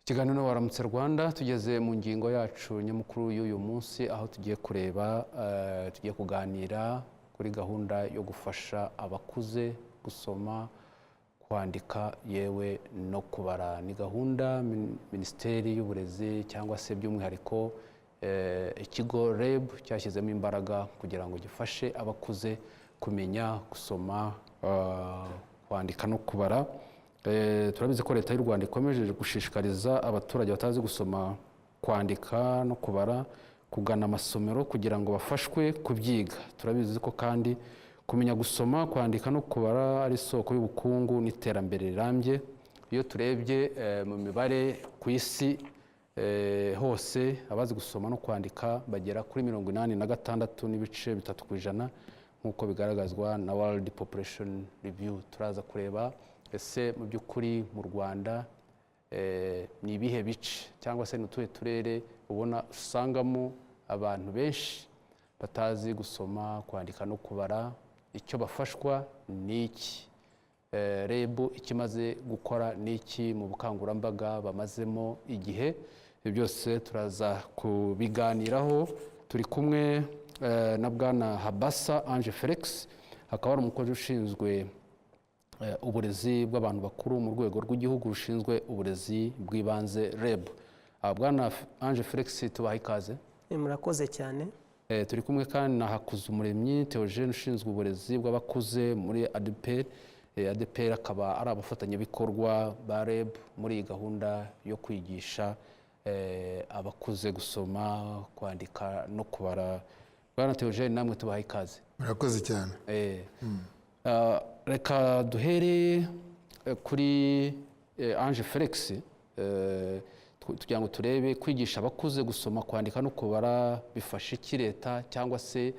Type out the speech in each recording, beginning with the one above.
Ikiganiro Waramutse Rwanda, tugeze mu ngingo yacu nyamukuru y'uyu munsi, aho tugiye kureba tugiye kuganira kuri gahunda yo gufasha abakuze gusoma, kwandika yewe no kubara. Ni gahunda Minisiteri y'Uburezi, cyangwa se by'umwihariko ikigo REB, cyashyizemo imbaraga kugira ngo gifashe abakuze kumenya gusoma, kwandika no kubara. Turabizi ko Leta y'u Rwanda ikomeje gushishikariza abaturage batazi gusoma, kwandika no kubara kugana amasomero kugira ngo bafashwe kubyiga. Turabizi ko kandi kumenya gusoma, kwandika no kubara ari isoko y'ubukungu n'iterambere rirambye. Iyo turebye mu mibare ku isi hose, abazi gusoma no kwandika bagera kuri 86.3%, nk'uko bigaragazwa na World Population Review. Turaza kureba ese mu by'ukuri mu Rwanda ni ibihe bice cyangwa se ni utuhe turere ubona usangamo abantu benshi batazi gusoma, kwandika no kubara? Icyo bafashwa ni iki? REB ikimaze gukora ni iki mu bukangurambaga bamazemo igihe? Ibyo byose turaza kubiganiraho. Turi kumwe na Bwana Habasa Ange Felix, akaba ari umukozi ushinzwe uburezi bw'abantu bakuru mu Rwego rw'Igihugu Rushinzwe Uburezi bw'Ibanze, REB. Bwana Ange Felix, tubaha ikaze. Murakoze cyane. Turi kumwe kandi na Hakuzumuremyi Theogene, ushinzwe uburezi bw'abakuze muri ADEPR. ADEPR akaba ari abafatanyabikorwa ba REB muri iyi gahunda yo kwigisha abakuze gusoma, kwandika no kubara. Bwana Theogene, namwe tubaha ikaze. Murakoze cyane. Reka duhere kuri Ange Felix, tugira ngo turebe kwigisha abakuze gusoma, kwandika no kubara bifasha iki leta, cyangwa se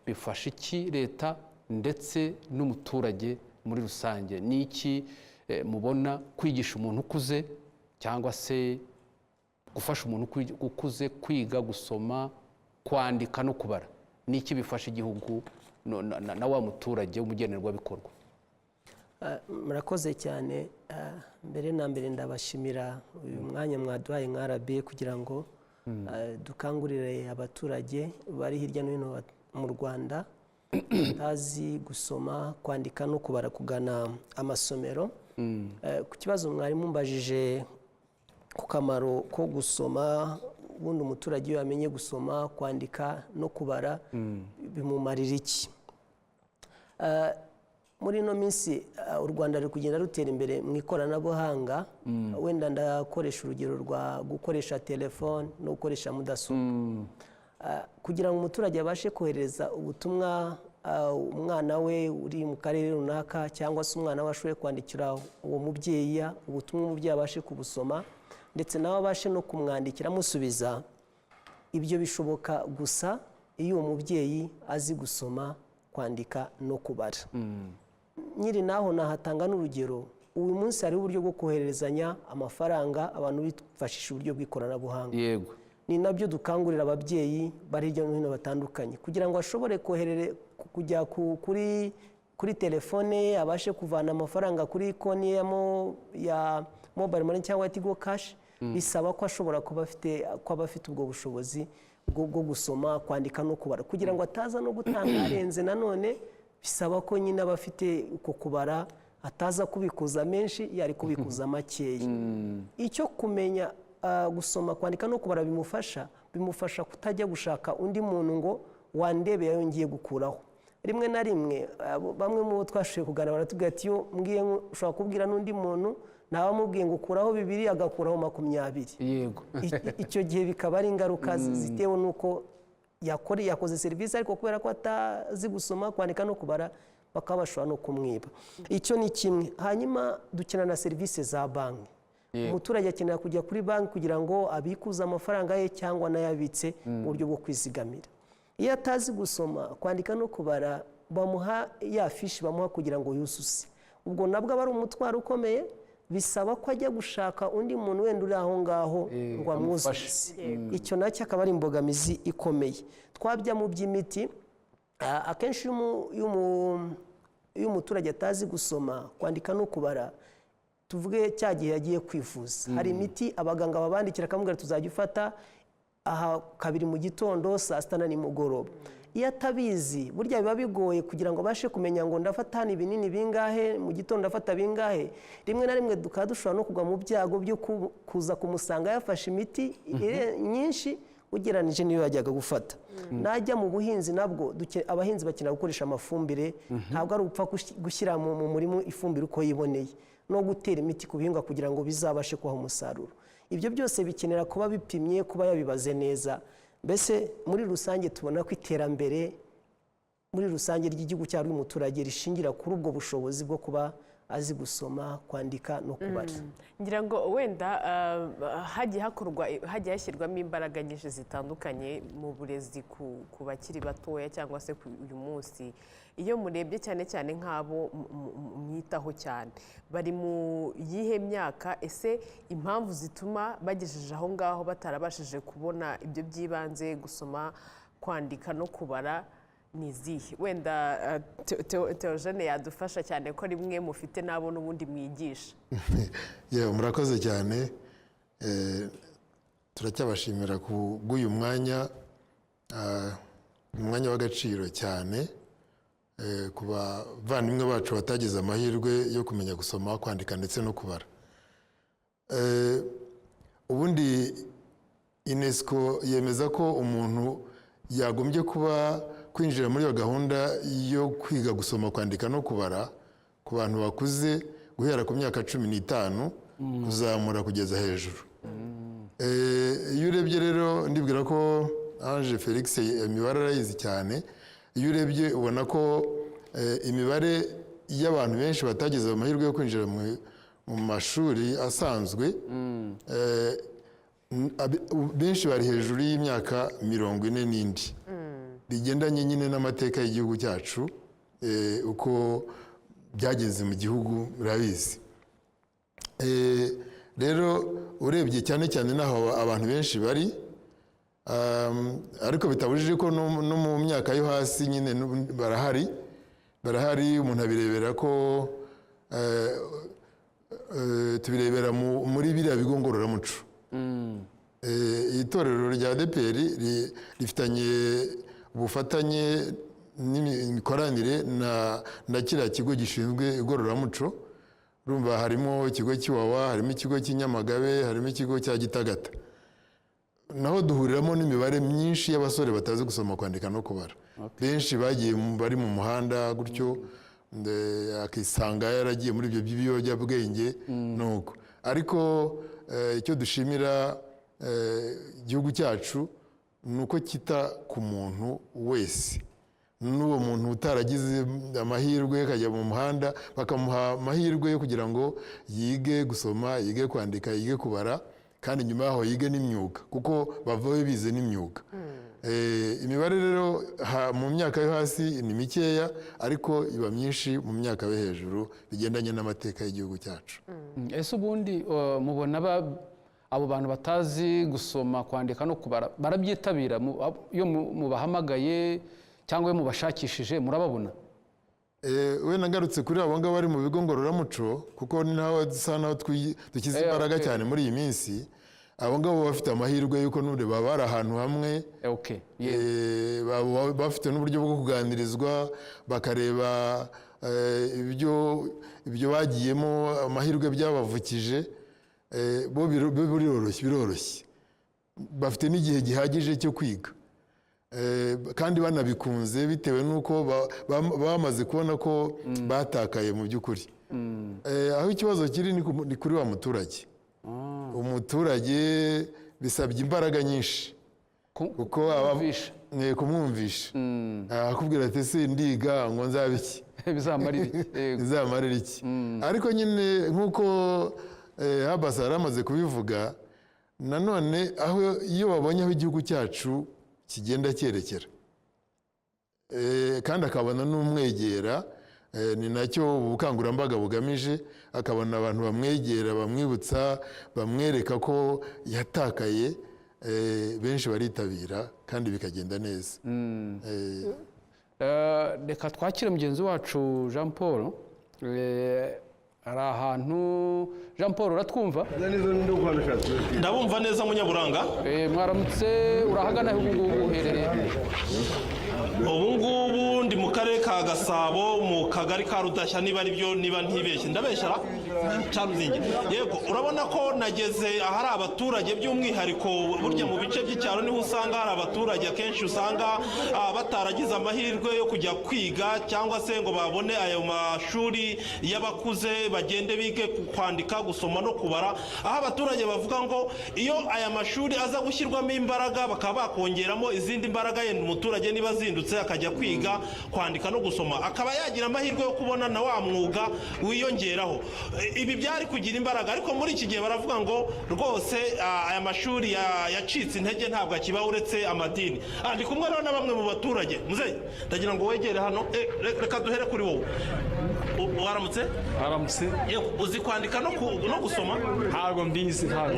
bifasha iki leta ndetse n'umuturage muri rusange? Ni iki mubona kwigisha umuntu ukuze, cyangwa se gufasha umuntu ukuze kwiga gusoma, kwandika no kubara, ni iki bifasha igihugu na wa muturage w'umugenerwabikorwa? Murakoze cyane. Mbere na mbere ndabashimira uyu mwanya mwaduhaye nka RBA kugira ngo dukangurire abaturage bari hirya no hino mu Rwanda batazi gusoma, kwandika no kubara kugana amasomero. Ku kibazo mwari mumbajije ku kamaro ko gusoma, ubundi umuturage iyo yamenye gusoma, kwandika no kubara bimumarira iki? Muri ino minsi u Rwanda ruri kugenda rutera imbere mu ikoranabuhanga. Wenda ndakoresha urugero rwa gukoresha telefone no gukoresha mudasobwa. Kugira ngo umuturage abashe kohereza ubutumwa umwana we uri mu karere runaka, cyangwa se umwana we ashoboye kwandikira uwo mubyeyi ubutumwa, umubyeyi abashe kubusoma ndetse nawe abashe no kumwandikira amusubiza, ibyo bishoboka gusa iyo uwo mubyeyi azi gusoma, kwandika no kubara. Nyiri naho nahatanga n'urugero: uyu munsi hariho uburyo bwo kohererezanya amafaranga abantu bifashisha uburyo bw'ikoranabuhanga. Ni nabyo dukangurira ababyeyi bari hirya no hino batandukanye, kugira ngo ashobore kujya kuri telefone ye, abashe kuvana amafaranga kuri konti ye ya mobile money cyangwa Tigo Cash, bisaba ko ashobora kuba afite, ko aba afite ubwo bushobozi bwo gusoma, kwandika no kubara, kugira ngo ataza no gutanga arenze. Nanone bisaba ko nyine aba afite uko kubara, ataza kubikuza menshi yari kubikuza makeya. Icyo kumenya gusoma, kwandika no kubara bimufasha kutajya gushaka undi muntu ngo wandebeye ayo ngiye gukuraho. Rimwe na rimwe bamwe mu bo twashoboye kuganira baratubwira ati: "Iyo mbwiye, ushobora kubwira n'undi muntu, nawe amubwiye ngo ukuraho 2, agakuraho 20." Icyo gihe bikaba ari ingaruka zitewe n'uko yakoze serivisi, ariko kubera ko atazi gusoma, kwandika no kubara, bakaba bashobora no kumwiba. Icyo ni kimwe. Hanyuma dukenera na serivisi za banki. Umuturage akenera kujya kuri banki kugira ngo abikuze amafaranga ye cyangwa anayabitse mu buryo bwo kwizigamira. Iyo atazi gusoma, kwandika no kubara, bamuha ya fishi bamuha kugira ngo yuzuze, ubwo nabwo aba ari umutwaro ukomeye. Bisaba ko ajya gushaka undi muntu wenda uri aho ngaho ngo amwuzuze. Icyo nacyo akaba ari imbogamizi ikomeye. Twabya mu by'imiti, akenshi iyo umuturage atazi gusoma, kwandika no kubara, Tuvuge cya gihe yagiye kwivuza, hari imiti abaganga babandikira, akamubwira tuzajya ufata aha kabiri mu gitondo, saa sita na nimugoroba. Iyo atabizi, burya biba bigoye kugira ngo abashe kumenya ngo ndafata hano ibinini bingahe, mu gitondo ndafata bingahe. Rimwe na rimwe tukaba dushobora no kugwa mu byago byo kuza kumusanga yafashe imiti nyinshi ugereranije n'iyo yajyaga gufata. Najya mu buhinzi nabwo, abahinzi bakenera gukoresha amafumbire. Ntabwo ari upfa gushyira mu murima ifumbire uko yiboneye, no gutera imiti ku bihingwa kugira ngo bizabashe kubaha umusaruro. Ibyo byose bikenera kuba bipimye, kuba yabibaze neza. Mbese muri rusange tubona ko iterambere muri rusange ry'igihugu cyangwa ry'umuturage rishingira kuri ubwo bushobozi bwo kuba azi gusoma, kwandika no kubara. Ngira ngo wenda hagiye hakorwa, hagiye hashyirwamo imbaraga nyinshi zitandukanye mu burezi ku bakiri batoya cyangwa se ku uyu munsi. Iyo murebye cyane cyane nk'abo mwitaho cyane, bari mu yihe myaka? Ese impamvu zituma bagejeje aho ngaho batarabashije kubona ibyo by'ibanze, gusoma, kwandika no kubara, ni izihe? Wenda Theogene yadufasha cyane ko rimwe mufite n'abo n'ubundi mwigisha. Yewe, murakoze cyane. Turacyabashimira ku bw'uyu mwanya, umwanya w'agaciro cyane ku bavandimwe bacu batagize amahirwe yo kumenya gusoma, kwandika ndetse no kubara. Ubundi UNESCO yemeza ko umuntu yagombye kuba kwinjira muri iyo gahunda yo kwiga gusoma, kwandika no kubara ku bantu bakuze guhera ku myaka 15 kuzamura kugeza hejuru. Iyo urebye rero, ndibwira ko Ange Felix imibare arayizi cyane. Iyo urebye ubona ko imibare y'abantu benshi batagize amahirwe yo kwinjira mu mashuri asanzwe, benshi bari hejuru y'imyaka 40 n'indi, bigendanye nyine n'amateka y'igihugu cyacu, uko byageze mu gihugu murabizi. Rero urebye cyane cyane n'aho abantu benshi bari, ariko bitabujije ko no mu myaka yo hasi nyine barahari, barahari. Umuntu abirebera ko tubirebera muri biriya bigo ngororamuco. Itorero rya ADEPR rifitanye ubufatanye n'imikoranire na kiriya kigo gishinzwe igororamuco. Urumva harimo ikigo cy'Iwawa, harimo ikigo cy'i Nyamagabe, harimo ikigo cya Gitagata. Naho duhuriramo n'imibare myinshi y'abasore batazi gusoma, kwandika no kubara. Benshi bagiye bari mu muhanda gutyo, akisanga yaragiye muri ibyo by'ibiyobyabwenge nuko. Ariko icyo dushimira igihugu cyacu ni uko kita ku muntu wese, n'uwo muntu utaragize amahirwe akajya mu muhanda, bakamuha amahirwe yo kugira ngo yige gusoma, yige kwandika, yige kubara, kandi nyuma yaho yige n'imyuga, kuko bavayo bize n'imyuga. Imibare rero mu myaka yo hasi ni mikeya, ariko iba myinshi mu myaka yo hejuru, bigendanye n'amateka y'igihugu cyacu. Ese ubundi mubona abo bantu batazi gusoma, kwandika no kubara barabyitabira? Iyo mubahamagaye cyangwa iyo mubashakishije, murababona? Wenda ngarutse kuri abo ngabo bari mu bigo ngororamuco, kuko ni naho dusa naho dushyize imbaraga cyane muri iyi minsi. Abo ngabo bafite amahirwe y'uko n'ubundi baba bari ahantu hamwe. Baba bafite n'uburyo bwo kuganirizwa, bakareba ibyo bagiyemo, amahirwe byabavukije. Bo biroroshye, bafite n'igihe gihagije cyo kwiga, kandi banabikunze bitewe n'uko bamaze kubona ko batakaye mu by'ukuri. Aho ikibazo kiri ni kuri wa muturage. Umuturage bisabye imbaraga nyinshi kuko kumwumvisha. Kumwumvisha. Akubwira ati: "Ese ndiga ngo nzabe iki?" Bizamarira iki? Yego. Bizamarira iki? Ariko nyine nk'uko Habasi yari amaze kubivuga, nanone aho iyo babonye aho igihugu cyacu kigenda cyerekera, kandi akabona n'umwegera, ni nacyo ubukangurambaga bugamije, akabona abantu bamwegera, bamwibutsa, bamwereka ko yatakaye, benshi baritabira kandi bikagenda neza. Reka twakire mugenzi wacu Jean Paul. Ari ahantu. Jean Paul, uratwumva? Ndabumva neza, Munyaburanga. Mwaramutse. Urahagana he ubu ngubu, uherereye? Ubu ngubu ndi mu Karere ka Gasabo, mu Kagari ka Rudashya, niba ari byo, niba ntibeshye. Ndabeshyara Cyaruzinge? Yego. Urabona ko nageze ahari abaturage, by'umwihariko burya mu bice by'icyaro niho usanga hari abaturage akenshi usanga bataragize amahirwe yo kujya kwiga cyangwa se ngo babone ayo mashuri y'abakuze, bagende bige kwandika, gusoma no kubara, aho abaturage bavuga ngo iyo aya mashuri aza gushyirwamo imbaraga, bakaba bakongeramo izindi mbaraga, yenda umuturage niba azindutse akajya kwiga kwandika no gusoma, akaba yagira amahirwe yo kubona na wa mwuga wiyongeraho. Ibi byari kugira imbaraga, ariko muri iki gihe baravuga ngo rwose aya mashuri yacitse intege, ntabwo akibaho uretse amadini. Ndi kumwe rero na bamwe mu baturage. Muzehe, ndagira ngo wegere hano. Reka duhere kuri wowe. Waramutse? Aramutse. Yego, uzi kwandika no gusoma? Ntabwo mbizi, ntabwo.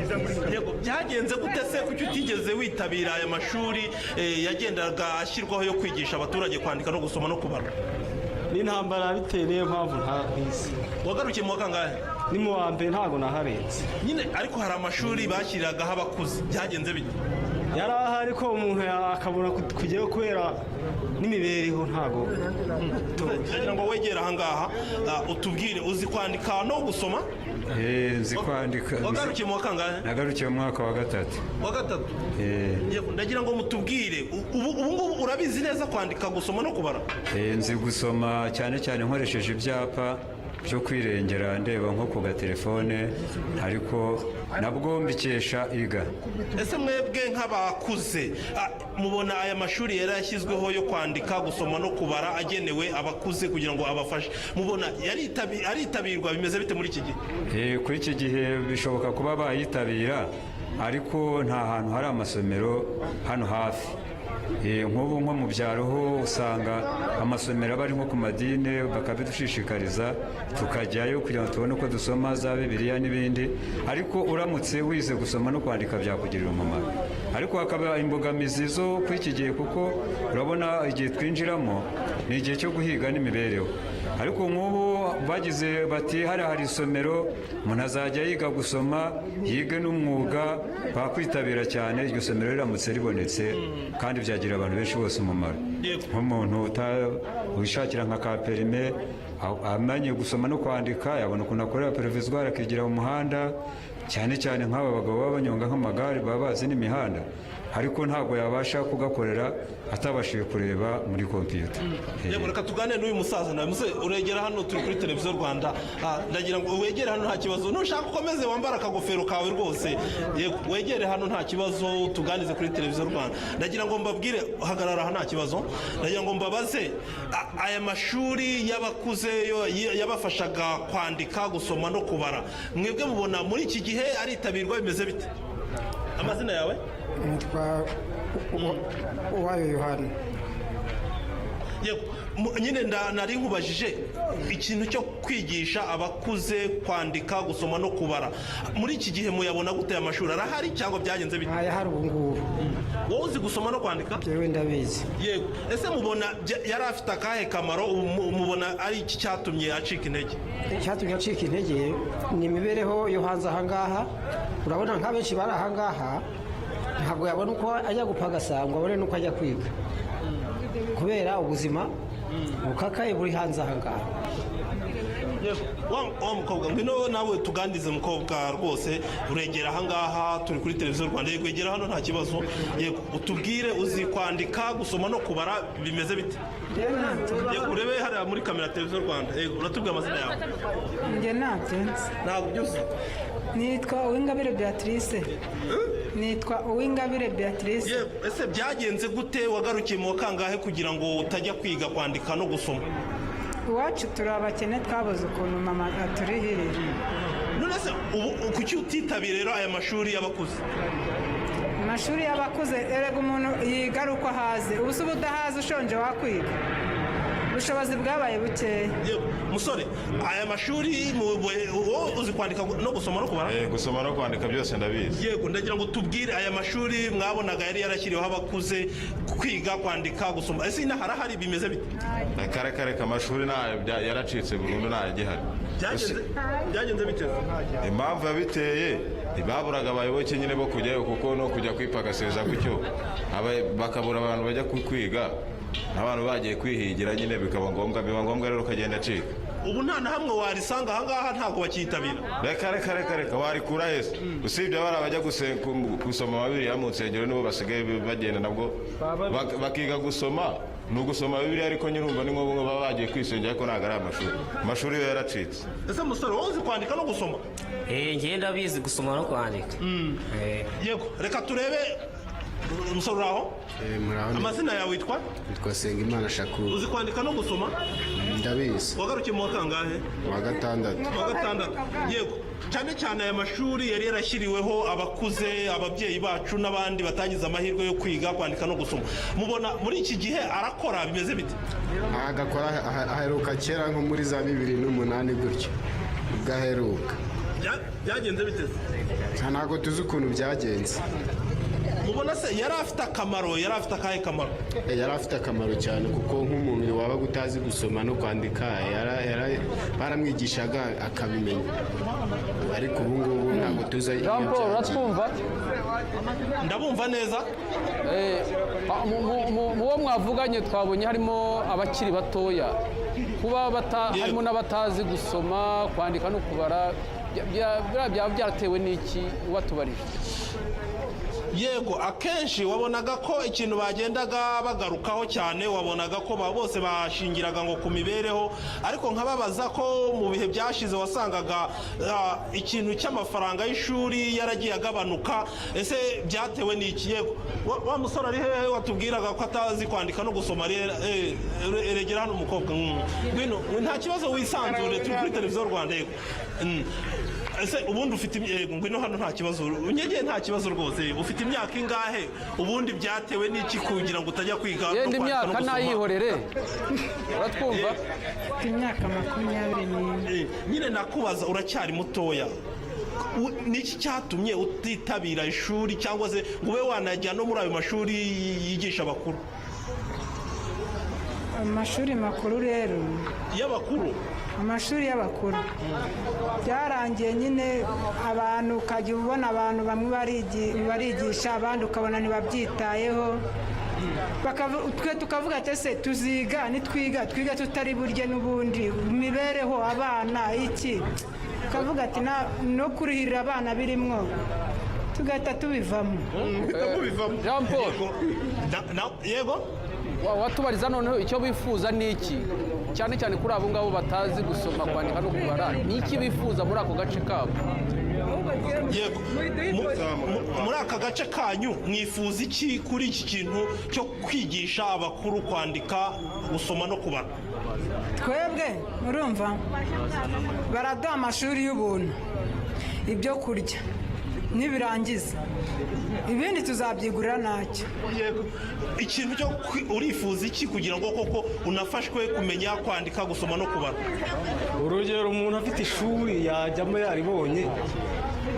Yego, byagenze gute se? Kuki utigeze witabira aya mashuri yagendaga ashyirwaho yo kwigisha abaturage kwandika no gusoma no kubara? N'intambara bitewe, niyo mpamvu ntabizi. Wagarukiye mu wa kangahe? Ni mu wa mbere, ntabwo naharenze. Nyine, ariko hari amashuri bashyiragaho abakuze, byagenze bite? Yari ahari, ariko umuntu akabona kujyayo kubera n'imibereho, ntabwo. Ndagira ngo wegere ahangaha, utubwire, uzi kwandika no gusoma? Nzi kwandika. Wagarukiye mu wa kangahe? Nagarukiye mu mwaka wa gatatu. Wa gatatu? Eh. Yego, ndagira ngo mutubwire, ubu ngubu urabizi neza kwandika, gusoma no kubara? Nzi gusoma cyane cyane nkoresheje ibyapa byo kwirengera, ndeba nko ku gatelefone, ariko nabwo mbikesha iga. Ese mwebwe nk'abakuze, mubona aya mashuri yari yashyizweho yo kwandika, gusoma no kubara, agenewe abakuze kugira ngo abafashe, mubona aritabirwa? Bimeze bite muri iki gihe? Kuri iki gihe bishoboka kuba bayitabira, ariko nta hantu hari amasomero hano hafi. Nk'ubu nko mu byaro ho usanga amasomero aba ari nko ku madini, bakabidushishikariza tukajyayo kugira ngo tubone uko dusoma za Bibiliya n'ibindi. Ariko uramutse wize gusoma no kwandika byakugirira umumaro, ariko hakaba imbogamizi zo kuri iki gihe, kuko urabona igihe twinjiramo ni igihe cyo guhiga n'imibereho. Ariko nk'ubu bagize bati hariya hari isomero, umuntu azajya yiga gusoma, yige n'umwuga, bakwitabira cyane iryo somero riramutse ribonetse, kandi byagirira abantu benshi bose umumaro. Nk'umuntu wishakira nka ka permis, amenye gusoma no kwandika, yabona ukuntu akorera provisoire, akigira mu muhanda, cyane cyane nk'aba bagabo baba banyonga nk'amagare, baba bazi n'imihanda, ariko ntabwo yabasha kugakorera atabashije kureba muri kompiyuta. Yego, reka tuganire n'uyu musaza nawe. Muze uregera hano, turi kuri Televiziyo Rwanda. Ndagira ngo wegere hano, nta kibazo. Nushaka ukomeze wambare akagofero kawe rwose. Yego, wegere hano, nta kibazo, tuganize kuri Televiziyo Rwanda. Ndagira ngo mbabwire, hagarara aha, nta kibazo. Ndagira ngo mbabaze, aya mashuri y'abakuze yabafashaga kwandika, gusoma no kubara, mwebwe mubona muri iki gihe aritabirwa? Bimeze bite? Amazina yawe? Nitwa Uwayo Yohani. Yego, nyine nari nkubajije ikintu cyo kwigisha abakuze kwandika, gusoma no kubara. Muri iki gihe muyabona gute? Aya mashuri arahari cyangwa byagenze bite? Ntayahari ubu ngubu. Wowe uzi gusoma no kwandika? Yewe, ndabizi. Yego, ese mubona yari afite akahe kamaro? Ubu mubona ari iki cyatumye acika intege? Icyatumye acika intege ni imibereho yo hanze ahangaha. Urabona nka benshi bari ahangaha ntabwo yabona uko ajya gupagasa ngo abone n'uko ajya kwiga, kubera ubuzima bukakaye buri hanze ahangaha. Yego. Wa mukobwa, ngwino nawe tuganirize. Mukobwa, rwose uregera ahangaha, turi kuri Televiziyo Rwanda. Yego, egera hano, nta kibazo. Yego, utubwire, uzi kwandika, gusoma no kubara? Bimeze bite? Yego, urebe hariya muri kamera, Televiziyo Rwanda. Yego, uratubwira amazina yawe? Njye ntabyo nzi. Ntabwo byose? Nitwa Uwingabire Beatrice, nitwa Uwingabire Beatrice. Yego, ese byagenze gute? Wagarukiye mu wa kangahe kugira ngo utajya kwiga kwandika no gusoma? Iwacu turi abakene, twabuze ukuntu mama aturihirira. None se ubu kuki utitabira rero aya mashuri y'abakuze? Amashuri y'abakuze, erega umuntu yiga ari uko ahaze. Ubu se uba udahaze, ushonje, wakwiga? Ubushobozi bwabaye bukeya. Yego, musore, aya mashuri wowe uzi kwandika no gusoma no kubara? Gusoma no kwandika byose ndabizi. Yego, ndagira ngo tubwire aya mashuri mwabonaga yari yarashyiriweho abakuze kwiga kwandika, gusoma, ese inaha harahari, bimeze bite? Kare kare, amashuri yaracitse burundu, ntayagihari. Byagenze bite? Impamvu yabiteye, ntibaburaga abayoboke nyine bo kujyayo, kuko no kujya kwipagasiriza gutyo bakabura abantu bajya kwiga, n'abantu bagiye kwihigira nyine, bikaba ngombwa, biba ngombwa rero ukagenda acika. Ubu nta na hamwe warisanga ahangaha, ntabwo bakiyitabira? Reka reka reka reka, warikura hese? Usibye abari abajya gusoma Bibiliya mu nsengero, nibo basigaye bagenda nabwo bakiga gusoma, ni ugusoma Bibiliya, ariko nyine urumva ni ngombwa baba bagiye kwisengera, ariko ntabwo ari amashuri. Amashuri yo yaracitse. Ese musore, wowe uzi kwandika no gusoma? Eh, njye ndabizi gusoma no kwandika. Yego, reka turebe umusore uri aho. Amazina yawe witwa? Witwa Sengimana Shakuru. Uzi kwandika no gusoma? Ndabizi. Wagarukiye mu wa kangahe? Wa gatandatu. Wa gatandatu, yego. Cyane cyane aya mashuri yari yarashyiriweho abakuze, ababyeyi bacu n'abandi batagize amahirwe yo kwiga kwandika no gusoma, mubona muri iki gihe arakora, bimeze bite? Agakora aheruka kera, nko muri za 2008 gutyo ubwo aheruka. Byagenze bite se? Ntabwo tuzi ukuntu byagenze. Mubona se yari afite akamaro? Yari afite akahe kamaro? Yari afite akamaro cyane, kuko nk'umuntu wabaga utazi gusoma no kwandika baramwigishaga akabimenya, ariko ubu ngubu ntabwo tuzi iyo Jean Paul, byagiye. uratwumva? Ndabumva neza. Mu bo mwavuganye twabonye harimo abakiri batoya, kuba harimo n'abatazi gusoma, kwandika no kubara, biriya byaba byaratewe n'iki ubatubarije? Yego, akenshi wabonaga ko ikintu bagendaga bagarukaho cyane, wabonaga ko bose bashingiraga ngo ku mibereho, ariko nkababaza ko mu bihe byashize wasangaga ikintu cy'amafaranga y'ishuri yaragiye agabanuka, ese byatewe n'iki? Yego, wa musore ari hehe watubwiraga ko atazi kwandika no gusoma? Ari regera hano umukobwa. Ngwino, nta kibazo, wisanzure, turi kuri Televiziyo Rwanda. Yego. Ese ubundi ufite yego, ngwino hano, nta kibazo, unyegeye, nta kibazo rwose. Ufite imyaka ingahe? Ubundi byatewe n'iki kugira ngo utajya kwiga no Yenda kwandika no imyaka gusoma? ntayihorere, uratwumva? Mfite imyaka 24. Nyine nakubaza, uracyari mutoya. Niki cyatumye utitabira ishuri cyangwa se ngo ube wanajya no muri ayo mashuri yigisha abakuru? Amashuri makuru rero. Y'abakuru. Amashuri y'abakuru byarangiye nyine, abantu ukajya ubona abantu bamwe barigisha, abandi ukabona ntibabyitayeho. Twe tukavuga ati ese tuziga, nitwiga twiga tutari burye n'ubundi, imibereho, abana iki, tukavuga ati no kurihirira abana birimwo, tugahita tubivamo. Jean Paul. Yego. Watubariza noneho icyo bifuza ni iki, cyane cyane kuri abo ngabo batazi gusoma, kwandika no kubara, ni iki bifuza muri ako gace kabo? Yego. Muri aka gace kanyu mwifuza iki kuri iki kintu cyo kwigisha abakuru kwandika, gusoma no kubara? Twebwe urumva baraduha amashuri y'ubuntu, ibyo kurya, nibirangiza ibindi tuzabyigurira ntacyo. Yego, ikintu cyo urifuza iki kugira ngo koko unafashwe kumenya kwandika, gusoma no kubara? Urugero, umuntu afite ishuri yajyamo yaribonye,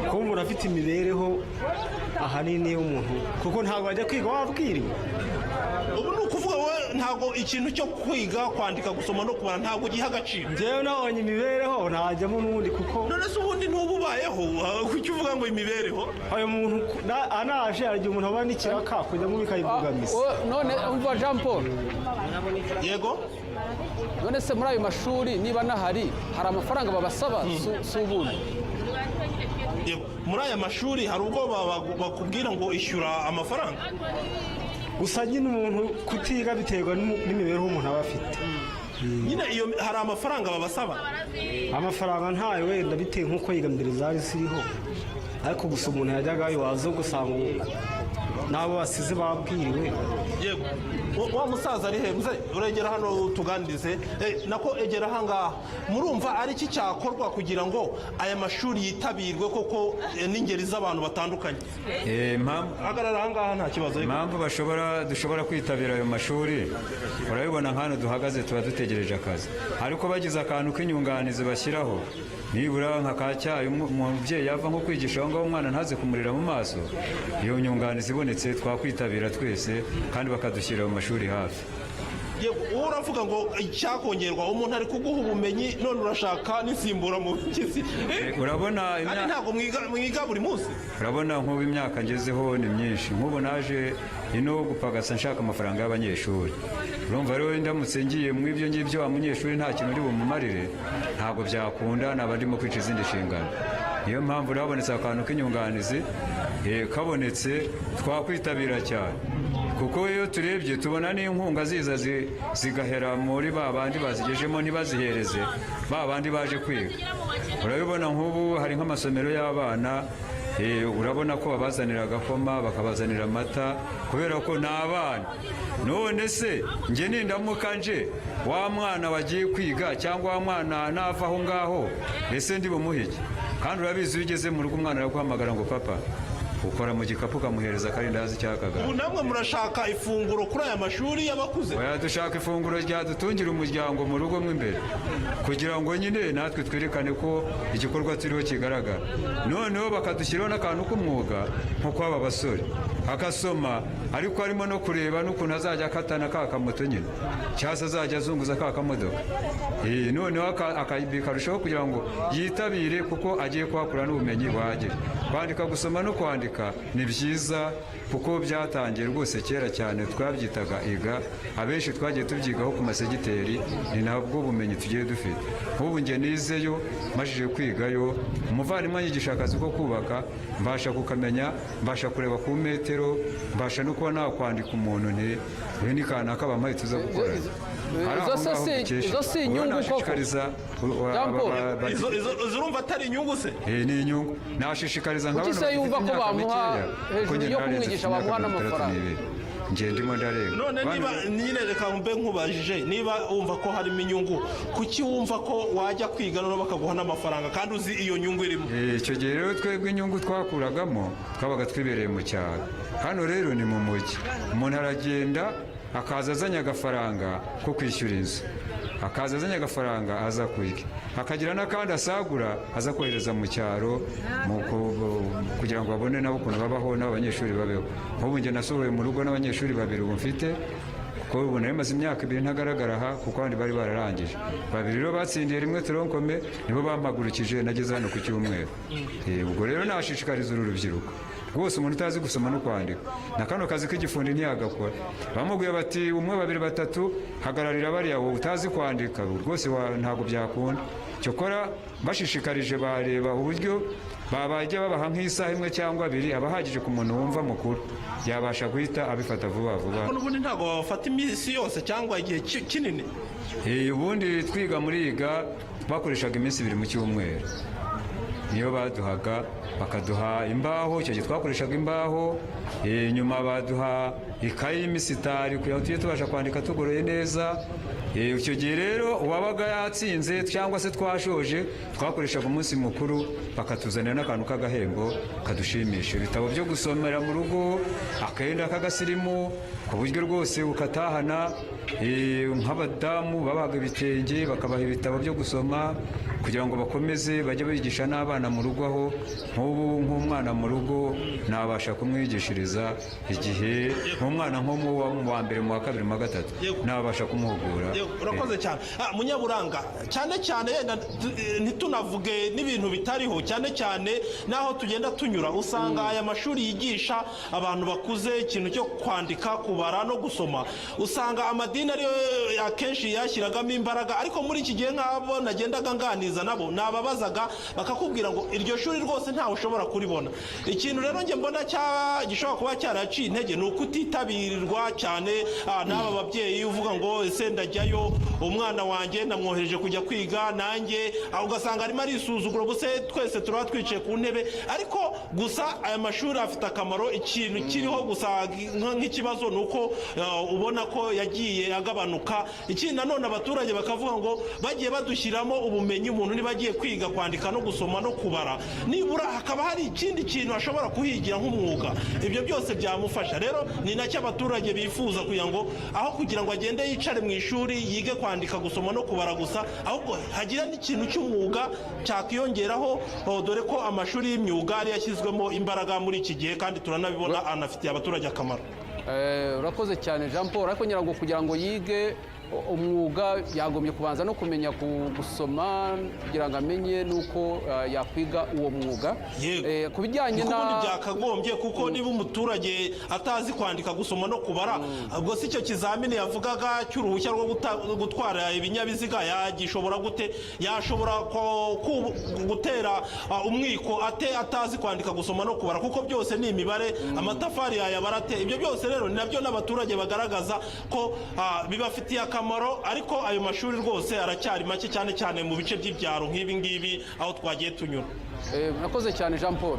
kuba umuntu afite imibereho ahanini y'umuntu, kuko ntabwo wajya kwiga wabwiriwe. Ubu ni ukuvuga wowe ntabwo ikintu cyo kwiga kwandika, gusoma no kubara ntabwo ugiha agaciro? Njyewe nabonye imibereho ntajyamo n'ubundi kuko None se ubundi ntuba ubayeho? Kuki uvuga ngo imibereho? Ayo muntu anaje hari igihe umuntu abona n'ikiraka kujyamo bikayibogamiza. None umva, Jean Paul. Yego. None se muri ayo mashuri, niba nahari, hari amafaranga babasaba? Si ubuntu? Yego. Muri aya mashuri hari ubwo bakubwira ngo ishyura amafaranga? Gusa nyine umuntu kutiga biterwa n'imibereho umuntu aba afite. Nyine iyo hari amafaranga babasaba? Amafaranga ntayo wenda, bitewe nk'uko yiga mbere zari ziriho, ariko gusa umuntu yajyagayo waza gusanga N'abo basize babwiriwe. Yego. Wa musaza ari he? Muze uregera hano tuganirize. Nako egera ahangaha. Murumva ari iki cyakorwa kugira ngo aya mashuri yitabirwe koko n'ingeri z'abantu batandukanye? Hagarara ahangaha, nta kibazo. Impamvu dushobora kwitabira ayo mashuri, urabibona nk'hano duhagaze tuba dutegereje akazi, ariko bagize akantu k'inyunganizi bashyiraho, nibura nka ka cyayi, umubyeyi yava nko kwigisha aho ngaho umwana ntaze kumurira mu maso. Iyo nyunganizi ibonetse twakwitabira twese, kandi bakadushyira mu mashuri hafi. Yego, wowe uravuga ngo icyakongerwa, umuntu ari kuguha ubumenyi none urashaka n'insimburamubyizi. Urabona Kandi ntabwo mwiga buri munsi. Urabona nk'ubu imyaka ngezeho ni myinshi. Nk'ubu naje ino gupagasa nshaka amafaranga y'abanyeshuri. Urumva rero ndamutse ngiye mu ibyo ngibyo, wa munyeshuri nta kintu uri bumumarire, ntabwo byakunda, naba ndimo kwica izindi nshingano. Niyo mpamvu rero habonetse akantu k'inyunganizi, kabonetse twakwitabira cyane, kuko iyo turebye tubona n'inkunga ziza zigahera muri ba bandi bazigejemo, ntibazihereze ba bandi baje kwiga. Urabibona nk'ubu hari nk'amasomero y'abana, urabona ko babazanira agakoma, bakabazanira amata, kubera ko ni abana. None se njye nindamuka nje, wa mwana wagiye kwiga cyangwa wa mwana nava aho ngaho, ese ndi bumuhe iki? Kandi urabizi, iyo ugeze mu rugo umwana araguhamagara ngo "Papa", ukora mu gikapu ukamuhereza akarindazi cyangwa akagara. Ubu namwe murashaka ifunguro kuri aya mashuri y'abakuze? Oya, dushaka ifunguro ryadutungira umuryango mu rugo mo imbere, kugira ngo nyine natwe twerekane ko igikorwa turiho kigaragara. Noneho bakadushyiraho n'akantu k'umwuga, nko kw'aba basore, agasoma ariko harimo no kureba n'ukuntu azajya akatana ka kamoto nyine, cyangwa se azajya azunguza ka kamodoka. Noneho bikarushaho kugira ngo yitabire, kuko agiye kuhakura n'ubumenyi buhagije. Kwandika, gusoma no kwandika ni byiza, kuko byatangiye rwose kera cyane, twabyitaga iga. Abenshi twagiye tubyigaho ku masegiteri, ni nabwo bumenyi tugiye dufite. Nk'ubu njye nizeyo, majije kwigayo, umuvandimwe anyigisha akazi ko kubaka, mbasha kukamenya, mbasha kureba ku metero, mbasha no kuba nakwandika umuntu nti "Uyu ni kanaka bampaye tuza gukora." Ari aho ngaho dukesha. Izo si inyungu koko? Nashishikariza Jean Paul. Izo urumva atari inyungu se? Ni inyungu. Nashishikariza nka Kuki bano se bafite yumva ko imyaka bamuha mikeya, hejuru kuko njye yo nararenze kumwigisha mfite imyaka bamuha 62. n'amafaranga? Njye ndimo ndarenga. None niba nyine, reka mbe nkubajije, niba wumva ko harimo inyungu, kuki wumva ko wajya kwiga noneho bakaguha n'amafaranga kandi uzi iyo nyungu irimo? Icyo gihe rero twebwe inyungu twakuragamo twabaga twibereye mu cyaro. Hano rero ni mu mujyi, umuntu aragenda akaza azanye agafaranga ko kwishyura inzu, akaza azanye agafaranga aza kurya, akagira n'akandi asagura aza kohereza mu cyaro kugira ngo babone nabo ukuntu babaho, n'abanyeshuri babeho. Nk'ubu njye nasohoye mu rugo n'abanyeshuri babiri ubu mfite, kuko ubu nari maze imyaka 2 ntagaragara aha, kuko abandi bari bararangije. Babiri rero batsindiye rimwe tronc commun, nibo bampagurukije nageze hano ku cyumweru. Ubwo rero nashishikariza uru rubyiruko rwose, umuntu utazi gusoma no kwandika na kano kazi k'igifundi ntiyagakora. Bamubwiye bati umwe, babiri, batatu, hagararira bariya, wowe utazi kwandika rwose ntabwo byakunda. Cyokora bashishikarije bareba uburyo babajya babaha nk'isaha imwe cyangwa abiri, aba ahagije ku muntu wumva mukuru, yabasha guhita abifata vuba vuba. Ariko n'ubundi ntabwo babafata iminsi yose cyangwa igihe kinini. Ubundi twiga muri iga bakoreshaga iminsi 2 mu cyumweru, niyo baduhaga, bakaduha imbaho. Icyo gihe twakoreshaga imbaho. Nyuma baduha ikayi y'imisitari kugira ngo tujye tubasha kwandika tugoroye neza. Icyo gihe rero uwabaga yatsinze cyangwa se twashoje, twakoreshaga umunsi mukuru, bakatuzanira n'akantu k'agahembo kadushimisha, ibitabo byo gusomera mu rugo, akenda k'agasirimu ku buryo rwose ukatahana. Nk'abadamu babahaga ibitenge, bakabaha ibitabo byo gusoma kugira ngo bakomeze bajye bigisha n'abana mu rugo. Aho nk'ubu nk'umwana mu rugo nabasha kumwigishiriza igihe, nk'umwana nko mu wa mbere, mu wa kabiri, mu wa gatatu, nabasha kumuhugura. Yego, urakoze cyane. Munyaburanga, cyane cyane yenda ntitunavuge n'ibintu bitariho, cyane cyane n'aho tugenda tunyura usanga aya mashuri yigisha abantu bakuze ikintu cyo kwandika, kubara no gusoma, usanga amadini ariyo akenshi yashyiragamo imbaraga. Ariko muri iki gihe nk'abo nagendaga nganiriza kuganiriza nabo nababazaga bakakubwira ngo iryo shuri rwose ntawe ushobora kuribona. Ikintu rero njye mbona gishobora kuba cyaraciye intege ni ukutitabirwa cyane n'aba babyeyi, uvuga ngo ese ndajyayo, umwana wanjye namwohereje kujya kwiga nanjye, ugasanga arimo arisuzugura, ubuse twese turaba twicaye ku ntebe. Ariko gusa aya mashuri afite akamaro. Ikintu kiriho gusa nk'ikibazo ni uko ubona ko yagiye agabanuka. Ikindi nanone, abaturage bakavuga ngo bagiye badushyiramo ubumenyi, umuntu niba agiye kwiga kwandika no gusoma no kubara, nibura hakaba hari ikindi kintu ashobora kuhigira nk'umwuga, ibyo byose byamufasha. Rero ni nacyo abaturage bifuza, kugira ngo aho kugira ngo agende yicare mu ishuri yige kwandika, gusoma no kubara gusa, ahubwo hagira n'ikintu cy'umwuga cyakiyongeraho, dore ko amashuri y'imyuga ari yashyizwemo imbaraga muri iki gihe, kandi turanabibona anafitiye abaturage akamaro. Urakoze cyane Jean Paul, ariko ngira ngo kugira ngo yige umwuga yagombye kubanza no kumenya gusoma kugira ngo amenye n'uko yakwiga uwo mwuga. Ku bijyanye Kuko na ubundi byakagombye, kuko niba umuturage atazi kwandika, gusoma no kubara, ubwo si icyo kizamini yavugaga cy'uruhushya rwo gutwara ibinyabiziga yagishobora gute? Yashobora gutera umwiko ate atazi kwandika, gusoma no kubara? Kuko byose ni imibare, amatafari yayabara ate? Ibyo byose rero ni nabyo n'abaturage bagaragaza ko bibafitiye akamaro, ariko ayo mashuri rwose aracyari make, cyane cyane mu bice by'ibyaro nk'ibi ngibi aho twagiye tunyura. Murakoze cyane Jean Paul.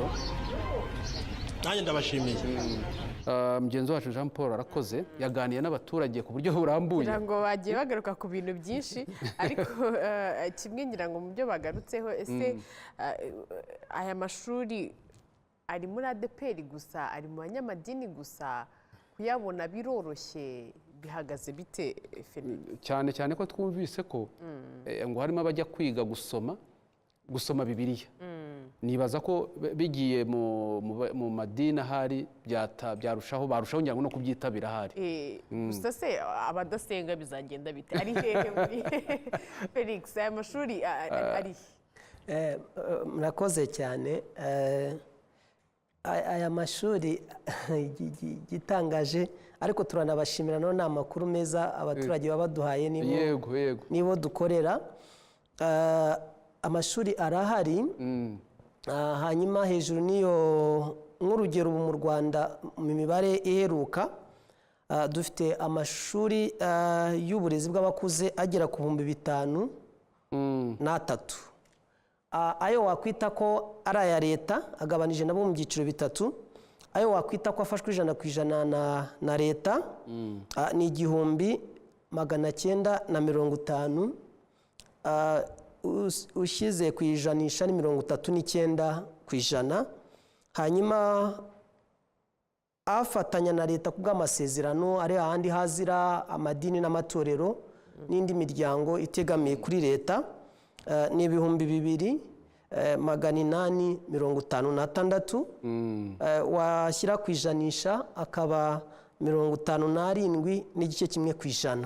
Nanjye ndabashimiye. Mugenzi wacu Jean Paul arakoze, yaganiye n'abaturage ku buryo burambuye. Ngira ngo bagiye bagaruka ku bintu byinshi, ariko kimwe ngira ngo mu byo bagarutseho, ese aya mashuri ari muri ADEPR gusa, ari mu banyamadini gusa, kuyabona biroroshye, bihagaze bite, Felix? Cyane cyane ko twumvise ko ngo harimo abajya kwiga gusoma Bibiliya. Nibaza ko bigiye mu madini ahari byarushaho, barushaho ngira ngo no kubyitabira ahari. Gusa se abadasenga bizagenda bite? Ari hehe muri Felix aya mashuri ari he? Murakoze cyane. Aya mashuri igitangaje, ariko turanabashimira, none ni amakuru meza abaturage baba baduhaye, nibo yego yego nibo dukorera. Amashuri arahari. Hanyuma hejuru n'iyo, nk'urugero ubu mu Rwanda mu mibare iheruka, dufite amashuri y'uburezi bw'abakuze agera ku 5003. Ayo wakwita ko ari aya leta agabanije nabo mu byiciro bitatu. Ayo wakwita ko afashwe 100% na leta ni 1950, ushyize ku ijanisha ni 39%. Hanyuma afatanya na leta ku bw'amasezerano, ari ahandi hazira amadini n'amatorero n'indi miryango itegamiye kuri leta, ni 2856. Washyira ku ijanisha akaba 57.1%.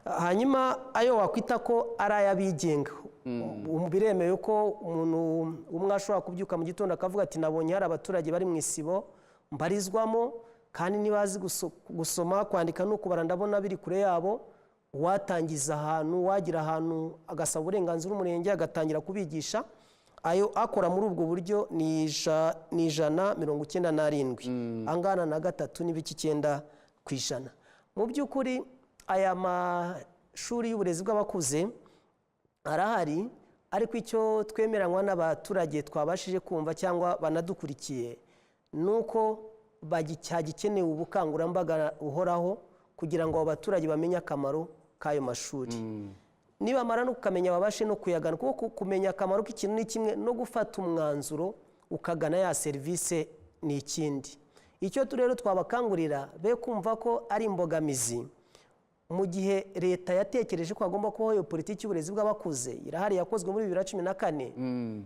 Hanyuma ayo wakwita ko ari ay'abigenga, ubu biremewe ko umuntu umwe ashobora kubyuka mu gitondo akavuga ati nabonye hari abaturage bari mu isibo mbarizwamo, kandi nibazi gusoma, kwandika no kubara, ndabona biri kure yabo, uwatangiza ahantu, wagira ahantu agasaba uburenganzira umurenge, agatangira kubigisha. Ayo akora muri ubwo buryo ni 197, angana na 3.9%. Mu by'ukuri aya mashuri y'uburezi bw'abakuze arahari, ariko icyo twemeranywa n'abaturage twabashije kumva cyangwa banadukurikiye ni uko hagikenewe ubukangurambaga buhoraho kugira ngo abo baturage bamenye akamaro k'ayo mashuri. Nibamara no kukamenya babashe no kuyagana, kuko kumenya akamaro k'ikintu ni kimwe, no gufata umwanzuro ukagana ya serivisi ni ikindi. Icyo rero twabakangurira, be kumva ko ari imbogamizi mu gihe leta yatekereje ko hagomba kubaho iyo politiki y'uburezi bw'abakuze. Irahari, yakozwe muri 2014.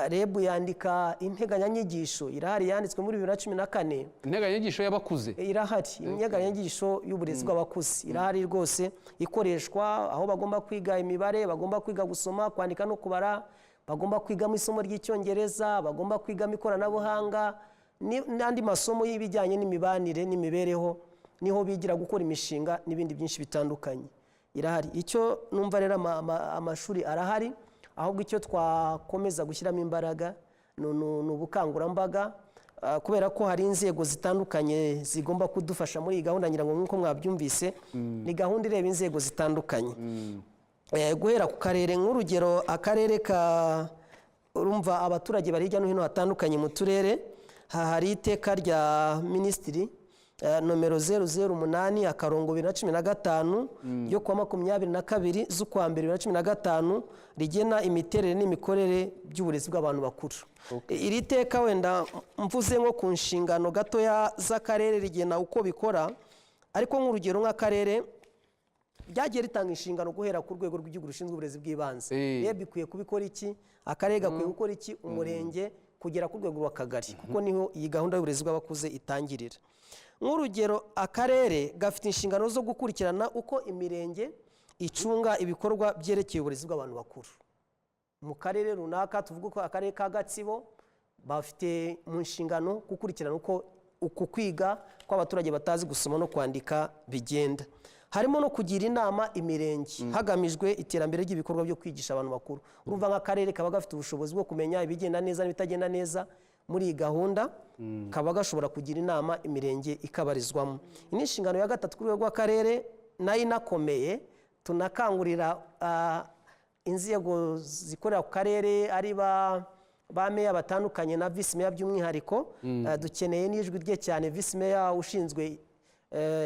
REB yandika integanyanyigisho, irahari, yanditswe muri 2014. Integanyanyigisho y'abakuze? Irahari, integanyanyigisho y'uburezi bw'abakuze irahari rwose, ikoreshwa aho bagomba kwiga imibare, bagomba kwiga gusoma, kwandika no kubara, bagomba kwigamo isomo ry'Icyongereza, bagomba kwigamo ikoranabuhanga n'andi masomo y'ibijyanye n'imibanire n'imibereho, niho bigira gukora imishinga n'ibindi byinshi bitandukanye. Irahari. Icyo numva rero, amashuri arahari. Ahubwo icyo twakomeza gushyiramo imbaraga ni ubukangurambaga, kubera ko hari inzego zitandukanye zigomba kudufasha muri iyi gahunda. Ngira ngo nk'uko mwabyumvise, ni gahunda ireba inzego zitandukanye. Guhera ku karere, nk'urugero akarere ka, urumva abaturage bari hirya no hino hatandukanye mu turere. Hari iteka rya minisitiri nomero 008-2015 ryo kuwa 22 z'ukwa mbere 2015, rigena imiterere n'imikorere by'uburezi bw'abantu bakuru. Iri teka, wenda mvuze nko ku nshingano gatoya z'akarere, rigena uko bikora. Ariko nk'urugero nk'akarere, ryagiye ritanga inshingano guhera ku rwego rw'igihugu rushinzwe uburezi bw'ibanze, REB ikwiye kubikora iki, akarere gakwiye gukora iki, umurenge, kugera ku rwego rw'akagari, kuko niho iyi gahunda y'uburezi bw'abakuze itangirira. Nk'urugero, akarere gafite inshingano zo gukurikirana uko imirenge icunga ibikorwa byerekeye uburezi bw'abantu bakuru mu karere runaka. Tuvuge ko akarere ka Gatsibo bafite mu nshingano gukurikirana uko uku kwiga kw'abaturage batazi gusoma no kwandika bigenda. Harimo no kugira inama imirenge hagamijwe iterambere ry'ibikorwa byo kwigisha abantu bakuru. Urumva nk'akarere kaba gafite ubushobozi bwo kumenya ibigenda neza n'ibitagenda neza muri iyi gahunda, kaba gashobora kugira inama imirenge ikabarizwamo. Iyi ni inshingano ya gatatu ku rwego rw'akarere, nayo inakomeye. Tunakangurira inzego zikorera ku karere, ari ba meya batandukanye na visi meya by'umwihariko. Dukeneye n'ijwi rye cyane, visi meya ushinzwe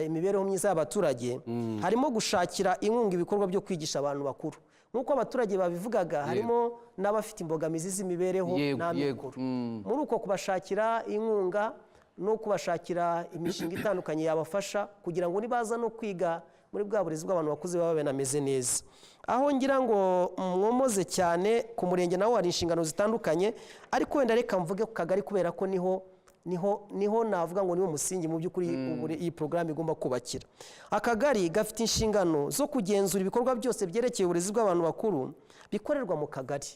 imibereho myiza y'abaturage. Harimo gushakira inkunga ibikorwa byo kwigisha abantu bakuru. Nk'uko abaturage babivugaga, harimo n'abafite imbogamizi z'imibereho n'amikoro. Muri uko kubashakira inkunga no kubashakira imishinga itandukanye yabafasha kugira ngo nibaza no kwiga muri bwa burezi bw'abantu bakuze babe banameze neza. Aho ngira ngo mwomoze cyane, ku murenge nawo hari inshingano zitandukanye, ariko wenda reka mvuge ku kagari, kubera ko niho navuga ngo niwo musingi mu by'ukuri iyi porogaramu igomba kubakira. Akagari gafite inshingano zo kugenzura ibikorwa byose byerekeye uburezi bw'abantu bakuru bikorerwa mu kagari.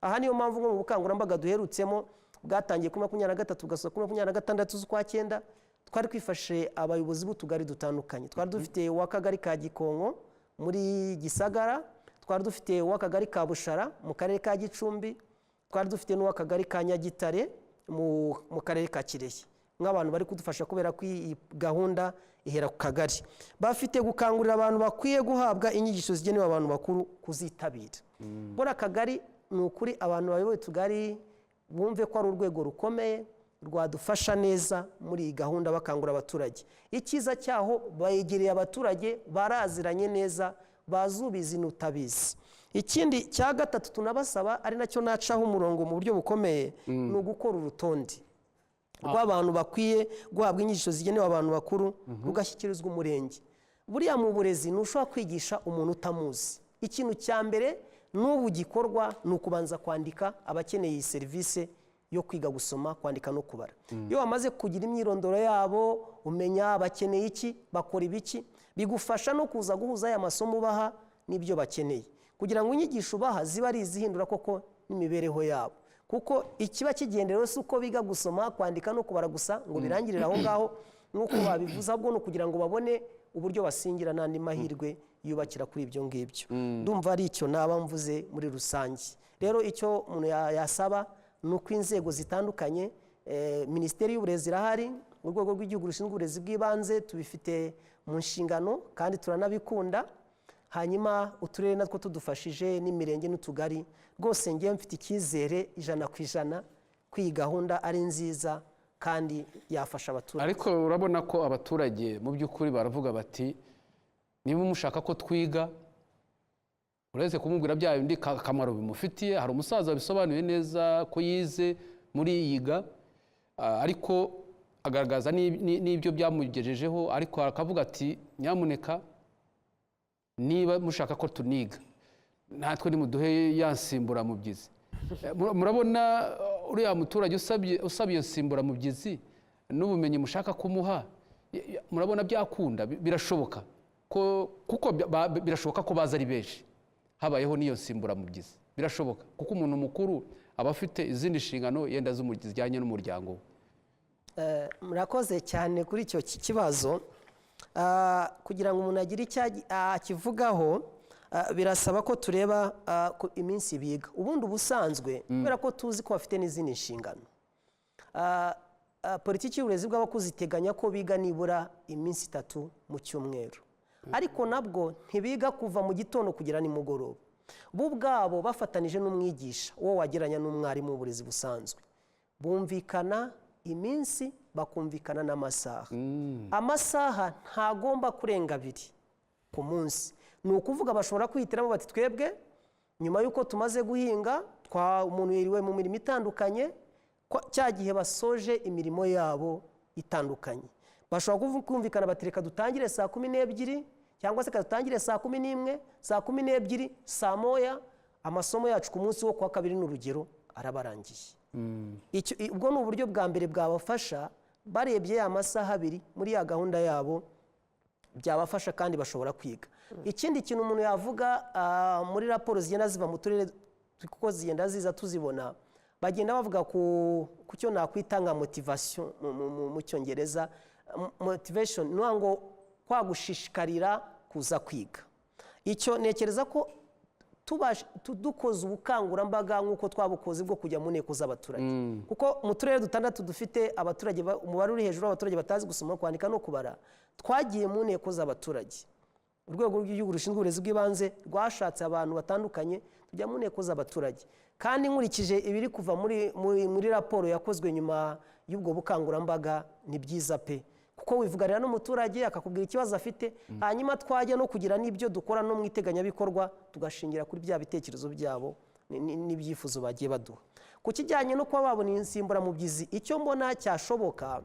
Aha niyo mpamvu nko mu bukangurambaga duherutsemo bwatangiye kuri 23 bugasoza kuri 26 z'ukwa cyenda, twari twifashe abayobozi b'utugari dutandukanye. Twari dufite uw'akagari ka Gikonko muri Gisagara, twari dufite uw'akagari ka Bushara mu karere ka Gicumbi, twari dufite n'uw'akagari ka Nyagitare mu karere ka Kirehe, nk'abantu bari kudufasha, kubera ko iyi gahunda ihera ku kagari. Bafite gukangurira abantu bakwiye guhabwa inyigisho zigenewe abantu bakuru kuzitabira. Buriya akagari, ni ukuri abantu bayoboye utugari bumve ko ari urwego rukomeye rwadufasha neza muri iyi gahunda, bakangurira abaturage. Icyiza cyaho, begereye abaturage, baraziranye neza, bazi ubizi n'utabizi. Ikindi cya gatatu tunabasaba, ari nacyo nacaho umurongo mu buryo bukomeye, ni ugukora urutonde rw'abantu bakwiye guhabwa inyigisho zigenewe abantu bakuru, rugashyikirizwa umurenge. Buriya mu burezi ntushobora kwigisha umuntu utamuzi. Ikintu cya mbere n'ubu gikorwa ni ukubanza kwandika abakeneye iyi serivisi yo kwiga gusoma, kwandika no kubara. Iyo wamaze kugira imyirondoro yabo, umenya bakeneye iki, bakora ibiki, bigufasha no kuza guhuza aya masomo ubaha n'ibyo bakeneye, kugira ngo inyigisho ubaha zibe ari izihindura koko n'imibereho yabo. Kuko ikiba kigenderewe si uko biga gusoma, kwandika no kubara gusa ngo birangirire aho ngaho nk'uko babivuze, ahubwo ni ukugira ngo babone uburyo basingira n'andi mahirwe yubakira kuri ibyo ngibyo. Ndumva ari icyo naba mvuze muri rusange. Rero icyo umuntu yasaba ni uko inzego zitandukanye, Minisiteri y'Uburezi irahari, Urwego rw'Igihugu rushinzwe uburezi bw'ibanze tubifite mu nshingano kandi turanabikunda, hanyuma uturere natwo tudufashije n'imirenge n'utugari. Rwose ngewe mfite icyizere 100% ko iyi gahunda ari nziza kandi yafasha abaturage. Ariko urabona ko abaturage mu by'ukuri baravuga bati: "Niba mushaka ko twiga," uretse kumubwira bya bindi akamaro bimufitiye. Hari umusaza wabisobanuye neza ko yize muri yiga, ariko agaragaza n'ibyo byamugejejeho, ariko akavuga ati: "Nyamuneka, niba mushaka ko tuniga, natwe nimuduhe ya nsimburamubyizi." Murabona uriya muturage usabye iyo nsimburamubyizi n'ubumenyi mushaka kumuha, murabona byakunda? Birashoboka ko, kuko birashoboka ko baza ari benshi habayeho n'iyo nsimburamubyizi. Birashoboka, kuko umuntu mukuru aba afite izindi nshingano yenda zijyanye n'umuryango we. Murakoze cyane kuri icyo kibazo. Kugira ngo umuntu agire icyo akivugaho, Birasaba ko tureba ku iminsi biga. Ubundi ubusanzwe, kubera ko tuzi ko bafite n'izindi nshingano, politiki y'uburezi bw'abakuze iteganya ko biga nibura iminsi 3 mu cyumweru, ariko nabwo ntibiga kuva mu gitondo kugera nimugoroba. Bo ubwabo bafatanije n'umwigisha, uwo wagereranya n'umwarimu w'uburezi busanzwe, bumvikana iminsi, bakumvikana n'amasaha. Amasaha ntagomba kurenga 2 ku munsi. Ni ukuvuga bashobora kwihitiramo bati: "Twebwe nyuma y'uko tumaze guhinga, umuntu yiriwe mu mirimo itandukanye, cya gihe basoje imirimo yabo itandukanye, bashobora kumvikana bati: 'Reka dutangire saa 12, cyangwa se reka dutangire saa 11, saa 12, saa 1, amasomo yacu ku munsi wo kuwa kabiri,' ni urugero, arabarangiye." Ubwo ni uburyo bwa mbere bwabafasha. Barebye ya masaha 2 muri ya gahunda yabo, byabafasha kandi bashobora kwiga. Ikindi kintu umuntu yavuga, muri raporo zigenda ziva mu turere, kuko zigenda ziza tuzibona, bagenda bavuga ku cyo nakwita nka motivation mu Cyongereza. Motivation ni ukuvuga ngo kwa gushishikarira kuza kwiga. Icyo ntekereza ko dukoze ubukangurambaga nk'uko twabukoze bwo kujya mu nteko z'abaturage, kuko mu turere dutandatu dufite abaturage umubare uri hejuru w'abaturage batazi gusoma, kwandika no kubara, twagiye mu nteko z'abaturage. Urwego rw'Igihugu rushinzwe Uburezi bw'Ibanze rwashatse abantu batandukanye, tujya mu nteko z'abaturage. Kandi nkurikije ibiri kuva muri raporo yakozwe nyuma y'ubwo bukangurambaga, ni byiza pe, kuko wivuganira n'umuturage akakubwira ikibazo afite, hanyuma twajya no kugira n'ibyo dukora no mu iteganyabikorwa, tugashingira kuri bya bitekerezo byabo n'ibyifuzo bagiye baduha. Ku kijyanye no kuba babona insimburamubyizi, icyo mbona cyashoboka,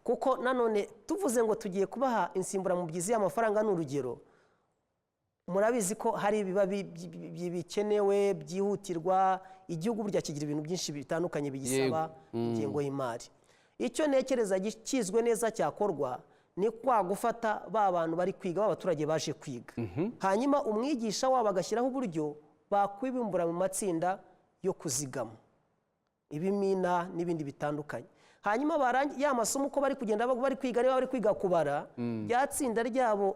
kuko nanone tuvuze ngo tugiye kubaha insimburamubyizi y'amafaranga, ni urugero, murabizi ko hari ibiba bikenewe byihutirwa. Igihugu burya kigira ibintu byinshi bitandukanye bigisaba ingengo y'imari. Icyo ntekereza kizwe neza cyakorwa ni kwa gufata ba bantu bari kwiga, b'abaturage baje kwiga, hanyuma umwigisha wabo agashyiraho uburyo bakwibumbura mu matsinda yo kuzigama, ibimina n'ibindi bitandukanye. Hanyuma ya masomo uko bari kugenda bari kwiga, niba bari kwiga kubara, rya tsinda ryabo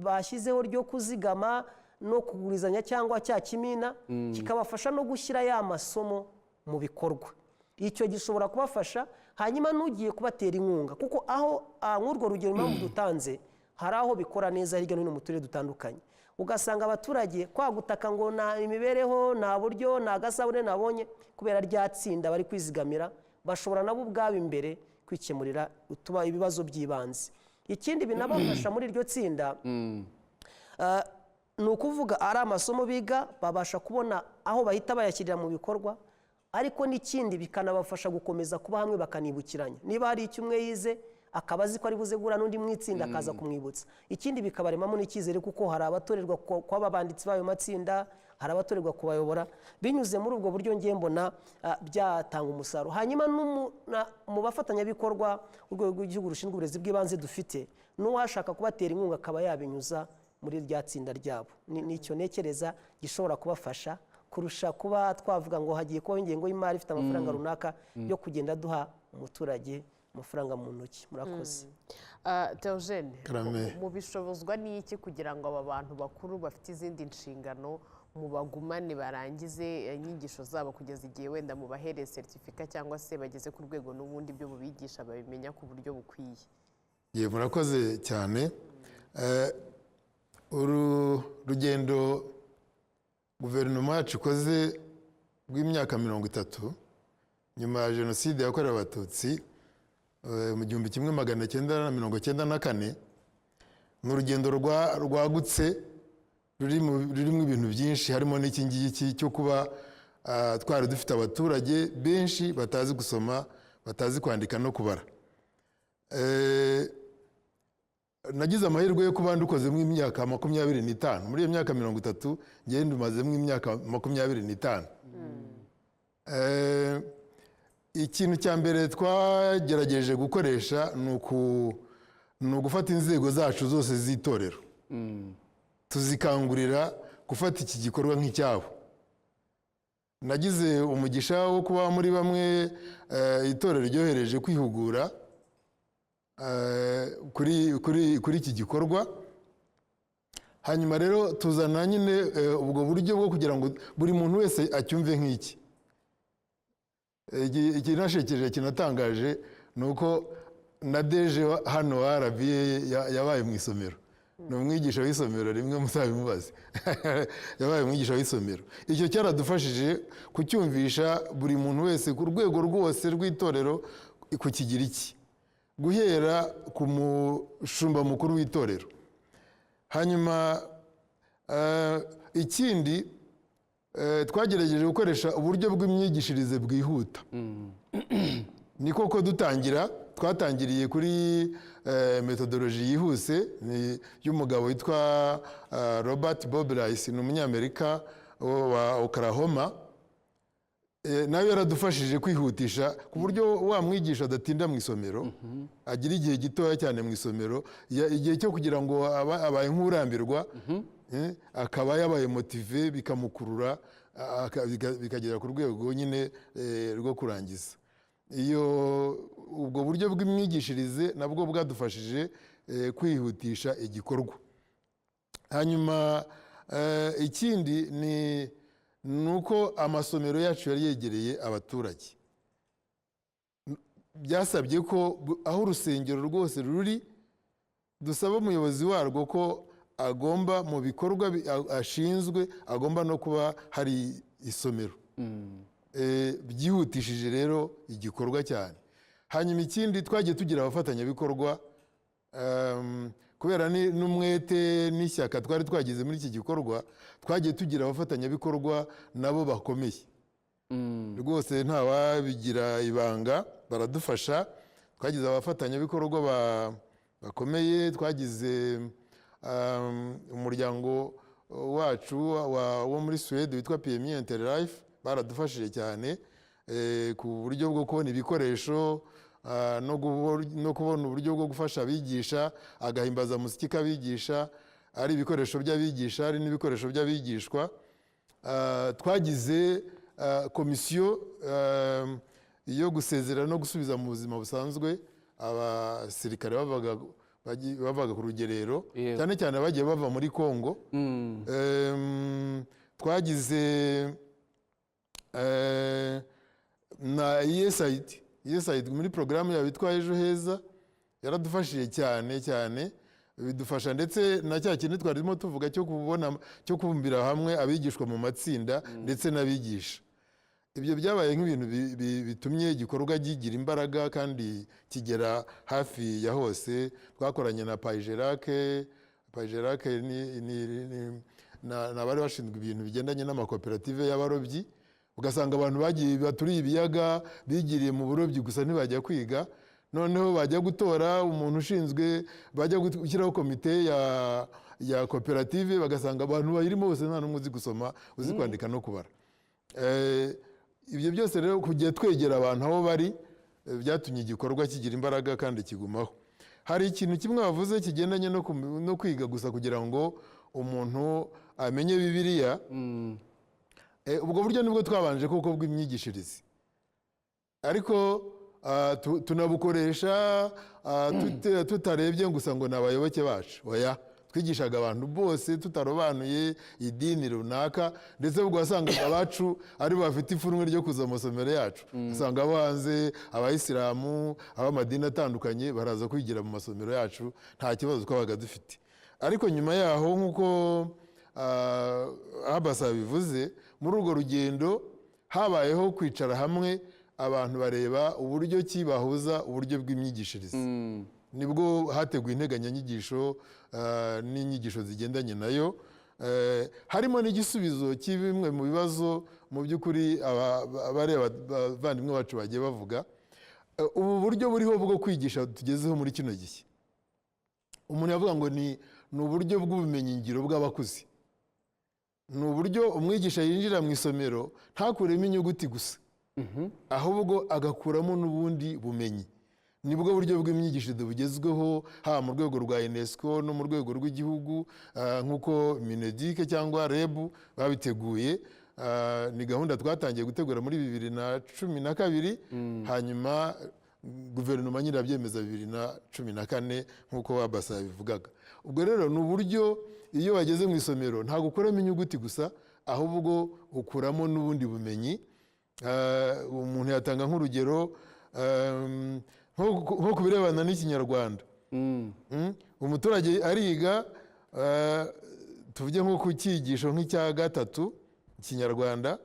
bashyizeho ryo kuzigama no kugurizanya cyangwa cya kimina, kikabafasha no gushyira ya masomo mu bikorwa. Icyo gishobora kubafasha. Hanyuma n'ugiye kubatera inkunga, kuko aho nk'urwo rugero impamvu dutanze, hari aho bikora neza hirya no hino mu turere dutandukanye, ugasanga abaturage kwa gutaka ngo nta imibereho, nta buryo, nta gasabune nabonye, kubera rya tsinda bari kwizigamira, bashobora nabo ubwabo imbere kwikemurira utuba ibibazo by'ibanze. Ikindi binabafasha muri iryo tsinda, ni ukuvuga ari amasomo biga, babasha kubona aho bahita bayashyirira mu bikorwa. Ariko n'ikindi, bikanabafasha gukomeza kuba hamwe, bakanibukiranya. Niba hari icyo umwe yize, akaba azi ko ari buze guhura n'undi mu itsinda, akaza kumwibutsa. Ikindi, bikabaremamo n'icyizere, kuko hari abatorerwa kuba abanditsi b'ayo matsinda, hari abatorerwa kubayobora. Binyuze muri ubwo buryo, ngiye mbona byatanga umusaruro. Hanyuma mu bafatanyabikorwa Urwego rw'Igihugu rushinzwe Uburezi bw'Ibanze dufite, n'uwashaka kubatera inkunga akaba yabinyuza muri rya tsinda ryabo. Nicyo ntekereza gishobora kubafasha kurusha kuba twavuga ngo hagiye kubaho ingengo y'imari ifite amafaranga runaka yo kugenda duha umuturage amafaranga mu ntoki. Murakoze. Theogene, Karame. mubishobozwa n'iki kugira ngo aba bantu bakuru bafite izindi nshingano mubagumane, barangize inyigisho zabo kugeza igihe wenda mubahereye certificat, cyangwa se bageze ku rwego n'ubundi ibyo mubigisha babimenya ku buryo bukwiye? Ye, murakoze cyane. Uru rugendo guverinoma yacu ikoze rw'imyaka 30 nyuma ya Jenoside yakorewe Abatutsi mu 1994, ni urugendo rwagutse rurimo ibintu byinshi, harimo n'iki ngiki cyo kuba twari dufite abaturage benshi batazi gusoma, batazi kwandika no kubara. Nagize amahirwe yo kuba ndukozemo imyaka 25 muri iyo myaka 30. Ngewe ndumazemo imyaka 25. Ikintu cya mbere twagerageje gukoresha ni ugufata inzego zacu zose z'itorero, tuzikangurira gufata iki gikorwa nk'icyabo. Nagize umugisha wo kuba muri bamwe itorero ryohereje kwihugura kuri iki gikorwa. Hanyuma rero tuzana nyine ubwo buryo bwo kugira ngo buri muntu wese acyumve nk'iki. Ikinashekeje kinatangaje ni uko na DG hano wa RBA yabaye mu isomero, ni umwigisha w'isomero, rimwe muzabimubaze, yabaye umwigisha w'isomero. Icyo cyaradufashije kucyumvisha buri muntu wese ku rwego rwose rw'itorero, kukigira iki, guhera ku mushumba mukuru w'itorero. Hanyuma ikindi, twagerageje gukoresha uburyo bw'imyigishirize bwihuta. Ni koko dutangira twatangiriye kuri methodology yihuse ni y'umugabo witwa Robert Bob Rice, ni umunyamerika wa Oklahoma. Nawe yaradufashije kwihutisha ku buryo wa mwigisha adatinda mu isomero, agira igihe gitoya cyane mu isomero, igihe cyo kugira ngo abaye nk'urambirwa, akaba yabaye motivé, bikamukurura, bikagera ku rwego nyine rwo kurangiza. Iyo ubwo buryo bw'imyigishirize nabwo bwadufashije kwihutisha igikorwa. Hanyuma ikindi ni uko amasomero yacu yari yegereye abaturage. Byasabye ko aho urusengero rwose ruri dusaba umuyobozi warwo ko agomba mu bikorwa ashinzwe agomba no kuba hari isomero. Byihutishije rero igikorwa cyane. Hanyuma ikindi, twagiye tugira abafatanyabikorwa kubera n'umwete n'ishyaka twari twagize muri iki gikorwa. Twagiye tugira abafatanyabikorwa nabo bakomeye rwose, ntawabigira ibanga, baradufasha. Twagize abafatanyabikorwa bakomeye. Twagize umuryango wacu wo muri Suwede witwa PMI Interlife, baradufashije cyane ku buryo bwo kubona ibikoresho, no kubona uburyo bwo gufasha abigisha, agahimbazamusyi k'abigisha, ari ibikoresho by'abigisha, ari n'ibikoresho by'abigishwa. Twagize komisiyo yo gusezera no gusubiza mu buzima busanzwe abasirikare bavaga ku rugerero, cyane cyane bagiye bava muri Congo. Twagize na USAID. USAID muri porogaramu yabo yitwa Ejo Heza yaradufashije cyane cyane, bidufasha ndetse na cya kintu twarimo tuvuga cyo kubona, cyo kubumbira hamwe abigishwa mu matsinda ndetse n'abigisha. Ibyo byabaye nk'ibintu bitumye igikorwa kigira imbaraga kandi kigera hafi ya hose. Twakoranye na PAIGERAC. PAIGERAC ni abari bashinzwe ibintu bigendanye n'amakoperative y'abarobyi. Ugasanga abantu bagiye baturiye ibiyaga bigiriye mu burobyi gusa, ntibajya kwiga. Noneho bajya gutora umuntu ushinzwe, bajya gushyiraho komite ya koperative, bagasanga abantu bayirimo bose nta n'umwe uzi gusoma, uzi kwandika no kubara. Ibyo byose rero, kujya twegera abantu aho bari, byatumye igikorwa kigira imbaraga kandi kigumaho. Hari ikintu kimwe bavuze kigendanye no kwiga gusa kugira ngo umuntu amenye Bibiliya. Ubwo buryo nibwo twabanje kuko bw'imyigishirize, ariko tunabukoresha tutarebye gusa ngo ni abayoboke bacu. Oya, twigishaga abantu bose tutarobanuye idini runaka. Ndetse ubwo wasangaga abacu ari bo bafite ipfunwe ryo kuza mu masomero yacu, usanga abo hanze, abayisilamu, ab'amadini atandukanye baraza kwigira mu masomero yacu, nta kibazo twabaga dufite. Ariko nyuma yaho, nk'uko Abasa bivuze, muri urwo rugendo habayeho kwicara hamwe, abantu bareba uburyo ki bahuza uburyo bw'imyigishirize. Nibwo hateguwe integanyanyigisho n'inyigisho zigendanye nayo. Harimo n'igisubizo cy'bimwe mu bibazo mu by'ukuri bariya bavandimwe bacu bagiye bavuga. Ubu buryo buriho bwo kwigisha tugezeho muri kino gihe, umuntu yavuga ngo ni uburyo bw'ubumenyingiro bw'abakuze. Ni uburyo umwigisha yinjira mu isomero ntakuremo inyuguti gusa, ahubwo agakuramo n'ubundi bumenyi. Nibwo buryo bw'imyigishirize bugezweho, haba mu rwego rwa UNESCO no mu rwego rw'igihugu, nk'uko MINEDUC cyangwa REB babiteguye. Ni gahunda twatangiye gutegura muri 2012. Hanyuma Guverinoma nyine irabyemeza 2014, nk'uko Abasa yabivugaga. Ubwo rero ni uburyo iyo wageze mu isomero ntabwo ukuramo inyuguti gusa, ahubwo ukuramo n'ubundi bumenyi. Umuntu yatanga nk'urugero nko ku birebana n'Ikinyarwanda. Umuturage ariga, tuvuge nko ku cyigisho nk'icya gatatu Ikinyarwanda,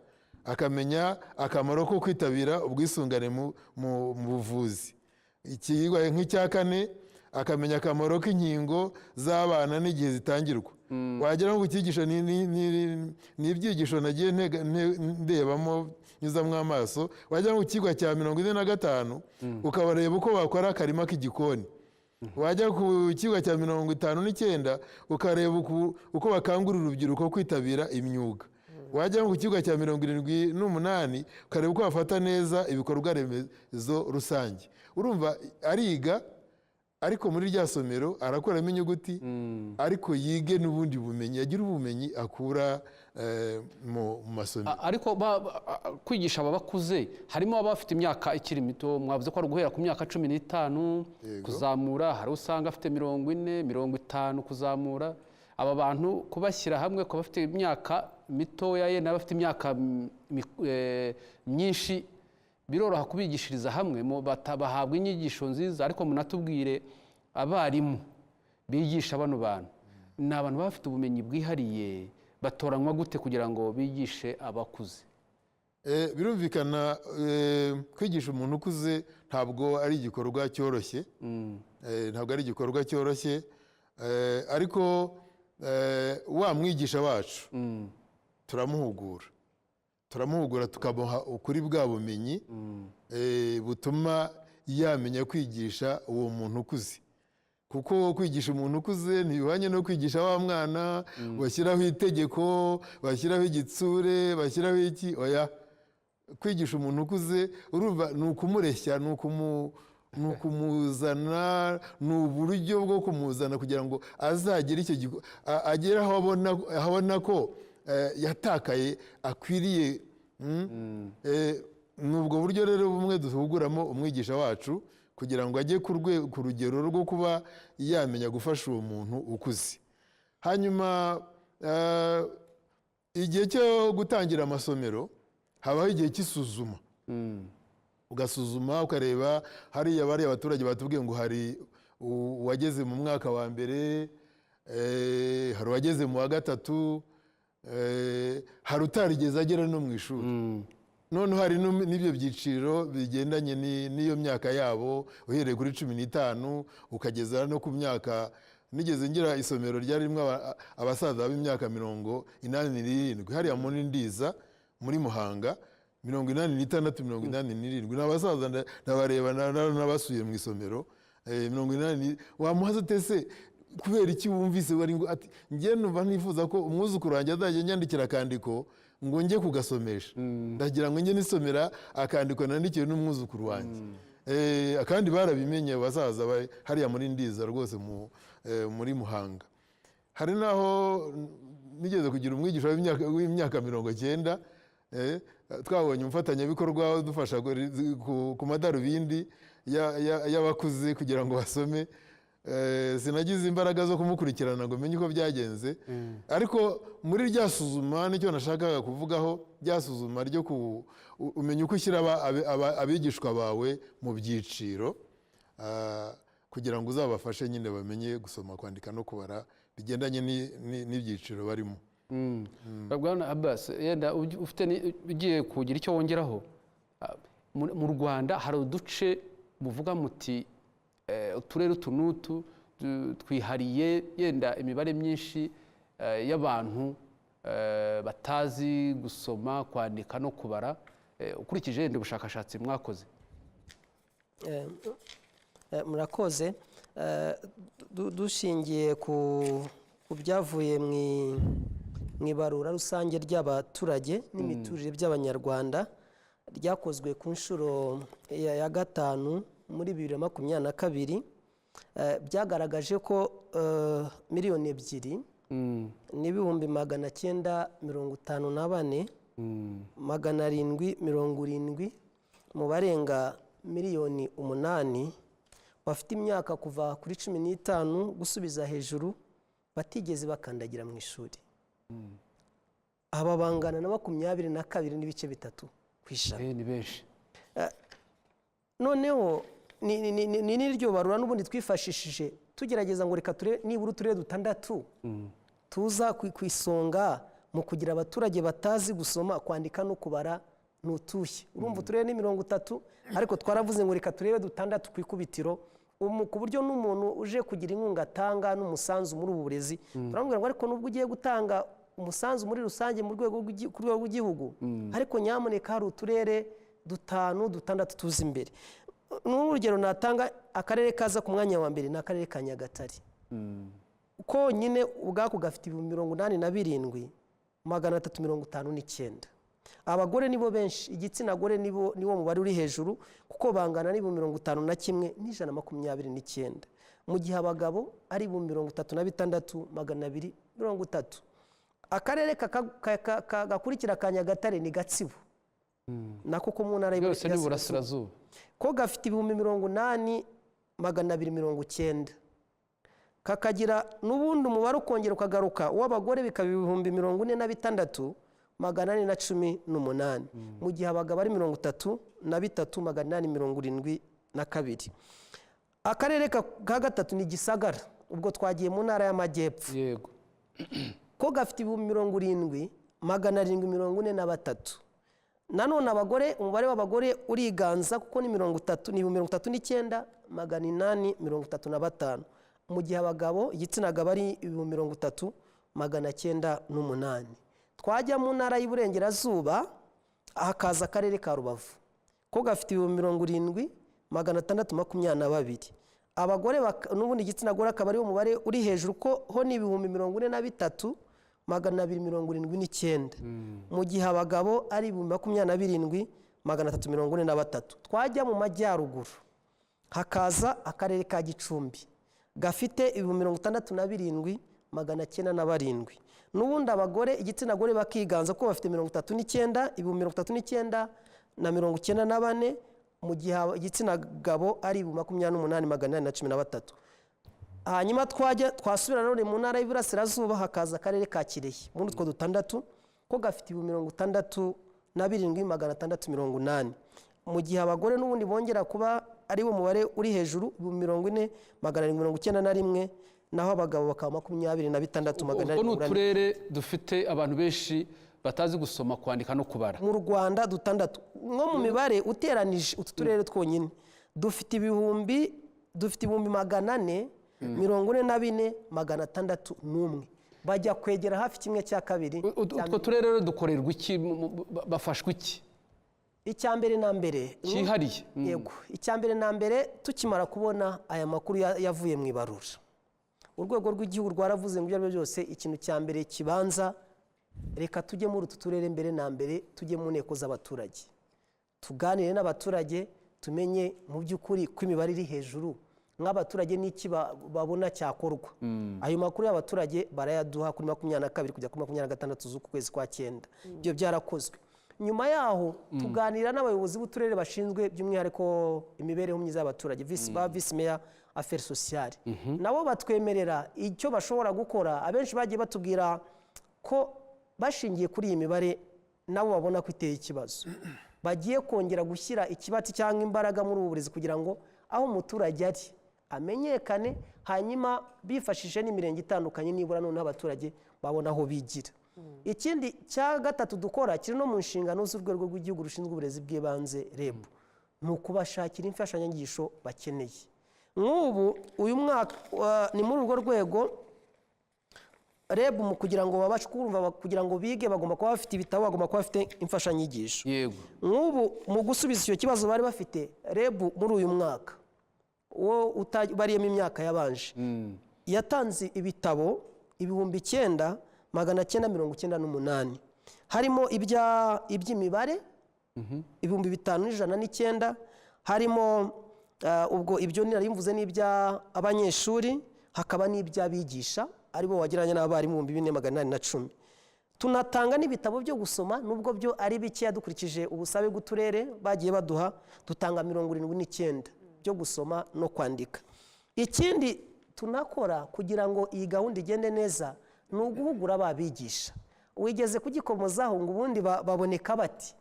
akamenya akamaro ko kwitabira ubwisungane mu buvuzi. Ikigwa nk'icya kane, akamenya akamaro k'inkingo z'abana n'igihe zitangirwa. Wagera nko ku cyigisho, ni ibyigisho nagiye ndebamo, nyuzamo amaso. Wagera nko ku kigwa cya 45, ukabareba uko bakora akarima k'igikoni. Wajya ku kigo cya 59, ukareba uko bakangurira urubyiruko kwitabira imyuga. Wajya ku kigo cya 78, ukareba uko bafata neza ibikorwa remezo rusange. Urumva ariga, ariko muri rya somero arakuramo inyuguti, ariko yige n'ubundi bumenyi, agire ubumenyi akura mu masomero. Ariko kwigisha aba bakuze, harimo abafite imyaka ikiri mito. Mwavuze ko ari uguhera ku myaka 15 kuzamura. Hari usanga afite 40, 50 kuzamura. Aba bantu kubashyira hamwe, ku bafite imyaka mitoya ye n'abafite imyaka myinshi, biroroha kubigishiriza hamwe, bahabwa inyigisho nziza? Ariko munatubwire, abarimu bigisha bano bantu ni abantu baba bafite ubumenyi bwihariye? Batoranywa gute kugira ngo bigishe abakuze? Birumvikana, kwigisha umuntu ukuze ntabwo ari igikorwa cyoroshye. Ntabwo ari igikorwa cyoroshye. Ariko wa mwigisha wacu turamuhugura, tukamuha ukuri bwa bumenyi butuma yamenya kwigisha uwo muntu ukuze, kuko kwigisha umuntu ukuze ntibihwanye no kwigisha wa mwana bashyiraho itegeko, bashyiraho igitsure, bashyiraho iki. Oya, kwigisha umuntu ukuze, urumva, ni ukumureshya, ni ukumuzana, ni uburyo bwo kumuzana kugira ngo azagere icyo agere aho abona ko yatakaye, akwiriye. Ni ubwo buryo rero bumwe duhuguramo umwigisha wacu kugira ngo ajye ku rugero rwo kuba yamenya gufasha uwo muntu ukuze. Hanyuma igihe cyo gutangira amasomero habaho igihe cy'isuzuma, ugasuzuma, ukareba hariya bariya abaturage batubwiye ngo hari uwageze mu mwaka wa mbere, hari uwageze mu wa gatatu, hari utarigeze agera no mu ishuri. Noneho hari n'ibyo byiciro bigendanye n'iyo myaka yabo, uhereye kuri 15 ukageza no ku myaka. Nigeze ngira isomero ryari ririmo abasaza b'imyaka 87 hariya muri Ndiza, muri Muhanga, 86, 87. Ni abasaza, ndabareba, nabasuye mu isomero. 80, wamuhaza ute se? Kubera iki wumvise wari ngo ati: "Njye numva ntifuza ko umwuzukuru wanjye azajya anyandikira akandiko ngo njye kugasomesha, ndagira ngo njye nisomera akandiko nandikiwe n'umwuzukuru wanjye." Kandi barabimenye abasaza bari hariya muri Ndiza rwose, muri Muhanga. Hari n'aho nigeze kugira umwigisha w'imyaka 90. Twabonye umufatanyabikorwa udufasha ku madarubindi y'abakuze kugira ngo basome. Sinagize imbaraga zo kumukurikirana ngo menye uko byagenze, ariko muri rya suzuma, nicyo nashakaga kuvugaho, rya suzuma ryo umenya uko ushyira abigishwa bawe mu byiciro, kugira ngo uzabafashe nyine bamenye gusoma, kwandika no kubara bigendanye n'ibyiciro barimo. Bwana Abbas, yenda ufite ugiye kugira icyo wongeraho. Mu Rwanda hari uduce muvuga muti uturere utu n'utu twihariye yenda imibare myinshi y'abantu batazi gusoma, kwandika no kubara, ukurikije yenda ubushakashatsi mwakoze? Murakoze. Dushingiye ku byavuye mu ibarura rusange ry'abaturage n'imiturire by'Abanyarwanda ryakozwe ku nshuro ya gatanu muri 2022, byagaragaje ko 2,954,770 mu barenga miliyoni 8 bafite imyaka kuva kuri 15 gusubiza hejuru batigeze bakandagira mu ishuri. Aba bangana na 22.3%. Ni benshi. Noneho ni n'iryo barura n'ubundi twifashishije tugerageza ngo reka turebe nibura uturere dutandatu tuza ku isonga mu kugira abaturage batazi gusoma, kwandika no kubara ni utuhe. Urumva uturere ni 30, ariko twaravuze ngo reka turebe dutandatu ku ikubitiro, ku buryo n'umuntu uje kugira inkunga atanga n'umusanzu muri ubu burezi, turamubwira ngo ariko nubwo ugiye gutanga umusanzu muri rusange mu rwego ku rwego rw'igihugu, ariko nyamuneka hari uturere dutanu, dutandatu tuza imbere. N'urugero natanga, akarere kaza ku mwanya wa mbere ni akarere ka Nyagatare konyine ubwako gafite 87,359. Abagore nibo benshi, igitsina gore niwo mubare uri hejuru, kuko bangana n'51,129, mu gihe abagabo ari 36,230. Akarere gakurikira ka Nyagatare ni Gatsibo, nako ko mu ntara Byose ni y'Iburasirazuba. Burasirazuba. Ko gafite 80,290, kakagira n'ubundi umubare ukongera ukagaruka uw'abagore, bikaba 46,418, mu gihe abagabo ari 33,872. Akarere ka gatatu ni Gisagara, ubwo twagiye mu ntara y'Amajyepfo. Ko gafite 70,743. Nanone abagore, umubare w'abagore uriganza, kuko ni 30, ni 39,835, mu gihe abagabo, igitsina gabo, ari 30,908. Twajya mu ntara y'Iburengerazuba, hakaza akarere ka Rubavu, ko gafite 70,622. Abagore n'ubundi igitsina gore akaba ariwo mubare uri hejuru, ko ho ni 43,279, mu gihe abagabo ari 27,343. Twajya mu majyaruguru, hakaza akarere ka Gicumbi gafite 67,907. N'ubundi abagore, igitsina gore bakiganza, kuko bafite 39, 39,094, mu gihe igitsina gabo ari 28,813. Hanyuma twajya twasubira nanone mu ntara y'Iburasirazuba, hakaza akarere ka Kirehe muri utwo dutandatu, ko gafite 67,680, mu gihe abagore n'ubundi bongera kuba ari wo mubare uri hejuru, 40,791, naho abagabo bakaba 26 magana Utwo ni ane mirongo inani. uturere dufite abantu benshi batazi gusoma, kwandika no kubara. Mu Rwanda dutandatu. Nko mu mibare uteranije utu turere twonyine, dufite 444,601, bajya kwegera hafi kimwe cya kabiri. Utwo turere rero dukorerwa iki? Bafashwa iki? Icya mbere na mbere Cyihariye. Yego, icya mbere na mbere, tukimara kubona aya makuru yavuye mu ibarura, urwego rw'igihugu rwaravuze ngo ibyo ari byo byose, ikintu cya mbere kibanza, reka tujye muri utu turere mbere na mbere, tujye mu nteko z'abaturage, tuganire n'abaturage, tumenye mu by'ukuri ko imibare iri hejuru, nk'abaturage n'iki babona cyakorwa. Ayo makuru y'abaturage barayaduha kuri 22 kujya kuri 26 z'uku kwezi kwa cyenda. Ibyo byarakozwe. Nyuma yaho tuganira n'abayobozi b'uturere bashinzwe by'umwihariko imibereho myiza y'abaturage, ba visi meya affaires sociales, nabo batwemerera icyo bashobora gukora. Abenshi bagiye batubwira ko bashingiye kuri iyi mibare nabo babona ko iteye ikibazo, bagiye kongera gushyira ikibatsi cyangwa imbaraga muri ubu burezi kugira ngo aho umuturage ari amenyekane, hanyuma bifashishije n'imirenge itandukanye, nibura noneho abaturage babona aho bigira. Ikindi cya gatatu dukora kiri no mu nshingano z'urwego rw'igihugu rushinzwe uburezi bw'ibanze, REB, ni ukubashakira imfashanyigisho bakeneye. Nk'ubu uyu mwaka ni muri urwo rwego REB, mu kugira ngo babashe kumva, kugira ngo bige, bagomba kuba bafite ibitabo, bagomba kuba bafite imfashanyigisho. Nk'ubu mu gusubiza icyo kibazo bari bafite, REB muri uyu mwaka wo utabariyemo imyaka yabanje, yatanze ibitabo 9,998, harimo iby'imibare 5,109, harimo ubwo ibyo nari mvuze n'iby'abanyeshuri, hakaba n'iby'abigisha aribo wagereranya n'abarimu 4,810. Tunatanga n'ibitabo byo gusoma, nubwo byo ari bikeya dukurikije ubusabe bw'uturere bagiye baduha. Dutanga 79 byo gusoma no kwandika. Ikindi tunakora kugira ngo iyi gahunda igende neza ni uguhugura ababigisha. Wigeze kugikomozaho ngo ubundi baboneka bati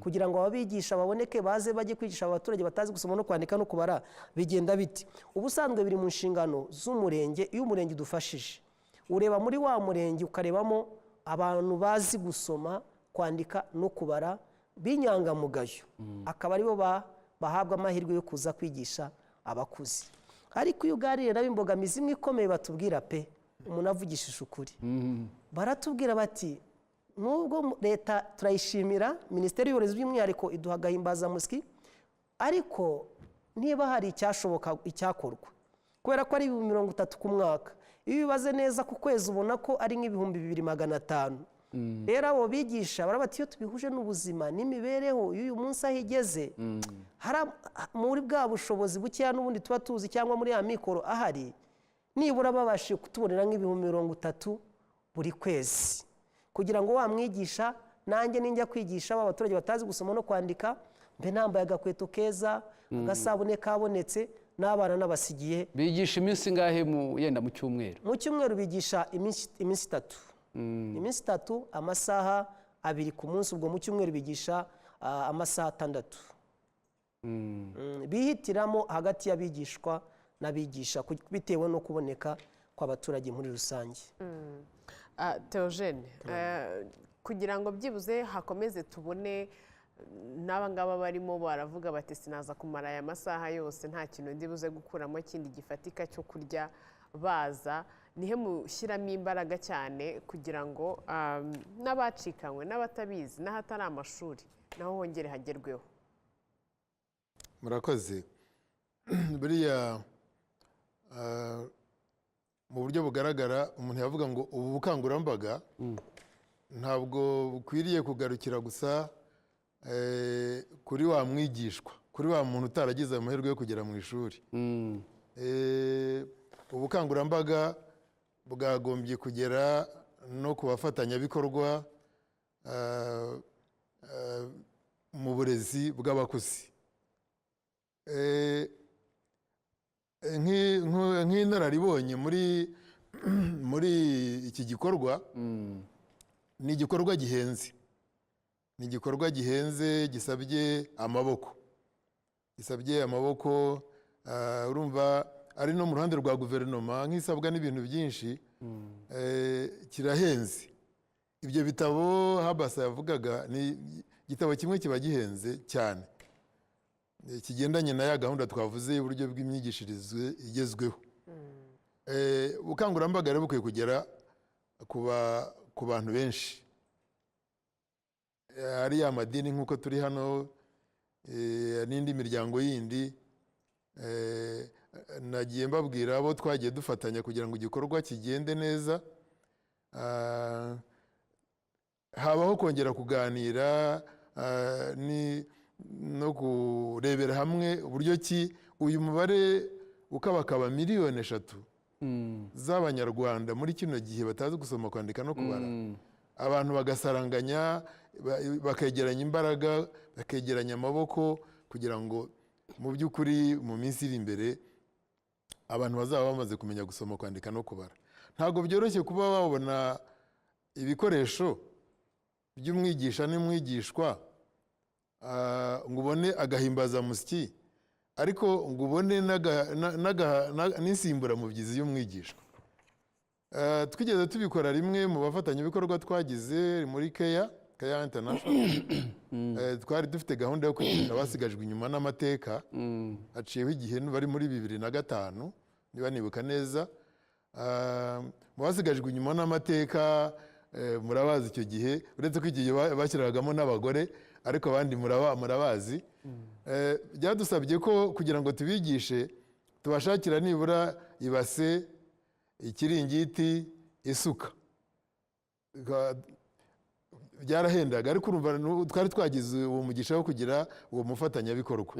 kugira ngo ababigisha baboneke, baze bajye kwigisha abaturage batazi gusoma no kwandika no kubara, bigenda biti? Ubusanzwe biri mu nshingano z'umurenge. Iyo umurenge udufashije, ureba muri wa murenge ukarebamo abantu bazi gusoma, kwandika no kubara b'inyangamugayo, akaba aribo bahabwa amahirwe yo kuza kwigisha abakuze. Ariko iyo uganiriye nabo, imbogamizi imwe ikomeye batubwira pe, umuntu avugishije ukuri, baratubwira bati nubwo leta turayishimira, Minisiteri y'Uburezi by'umwihariko iduha agahimbazamusyi, ariko niba hari icyashoboka, icyakorwa, kubera ko ari 30,000 ku mwaka, iyo ubibaze neza ku kwezi ubona ko ari nk'ibihumbi 2,500. Rero abo bigisha barabati iyo tubihuje n'ubuzima n'imibereho y'uyu munsi aho igeze, muri bwa bushobozi bukeya n'ubundi tuba tuzi cyangwa muri ya mikoro ahari, nibura babashije kutubonera nk'ibihumbi 30 buri kwezi kugira ngo wa mwigisha, nanjye ninjya kwigisha ba baturage batazi gusoma no kwandika, mbe nambaye agakweto keza, agasabune kabonetse, n'abana n'abasigiye. Bigisha iminsi ingahe mu yenda mu cyumweru? Mu cyumweru bigisha iminsi 3, iminsi 3, amasaha 2 ku munsi. Ubwo mu cyumweru bigisha amasaha 6. Bihitiramo hagati y'abigishwa n'abigisha bitewe no kuboneka kw'abaturage muri rusange. Theogene, kugira ngo byibuze hakomeze tubone n'aba ngaba barimo baravuga bati sinaza kumara aya masaha yose nta kintu ndi buze gukuramo kindi gifatika cyo kurya, baza nihe mushyiramo imbaraga cyane kugira ngo n'abacikanywe n'abatabizi n'ahatari amashuri naho hongere hagerweho? Murakoze. Buriya mu buryo bugaragara umuntu yavuga ngo ubu bukangurambaga ntabwo bukwiriye kugarukira gusa kuri wa mwigishwa, kuri wa muntu utaragize amahirwe yo kugera mu ishuri. Ubukangurambaga bwagombye kugera no ku bafatanyabikorwa mu burezi bw'abakuze. Nk'inararibonye muri iki gikorwa, ni igikorwa gihenze, ni igikorwa gihenze gisabye amaboko, gisabye amaboko. Urumva ari no mu ruhande rwa guverinoma nk'isabwa n'ibintu byinshi, kirahenze. Ibyo bitabo Habasa yavugaga, ni igitabo kimwe kiba gihenze cyane, kigendanye na ya gahunda twavuze y'uburyo bw'imyigishirize igezweho. Ubukangurambaga rero bukwiye kugera ku bantu benshi, ari ya madini nk'uko turi hano, n'indi miryango yindi. Nagiye mbabwira abo twagiye dufatanya kugira ngo igikorwa kigende neza. Habaho kongera kuganira no kurebera hamwe uburyo ki uyu mubare ukabakaba miliyoni 3 z'Abanyarwanda muri kino gihe batazi gusoma, kwandika no kubara, abantu bagasaranganya, bakegeranya imbaraga, bakegeranya amaboko kugira ngo mu by'ukuri mu minsi iri imbere abantu bazaba bamaze kumenya gusoma, kwandika no kubara. Ntabwo byoroshye kuba wabona ibikoresho by'umwigisha n'umwigishwa, ngo ubone agahimbazamusyi, ariko ngo ubone n'insimburamubyizi y'umwigishwa. Twigeze tubikora rimwe mu bafatanyabikorwa twagize muri Care International. Twari dufite gahunda yo kwigisha abasigajwe inyuma n'amateka. Haciyeho igihe, bari muri 2005 niba nibuka neza. Mu basigajwe inyuma n'amateka, murabazi icyo gihe, uretse ko icyo gihe bashyiragamo n'abagore, ariko abandi murabazi. Byadusabye ko kugira ngo tubigishe tubashakira nibura ibase, ikiringiti, isuka. Byarahendaga, ariko urumva twari twagize uwo mugisha wo kugira uwo mufatanyabikorwa.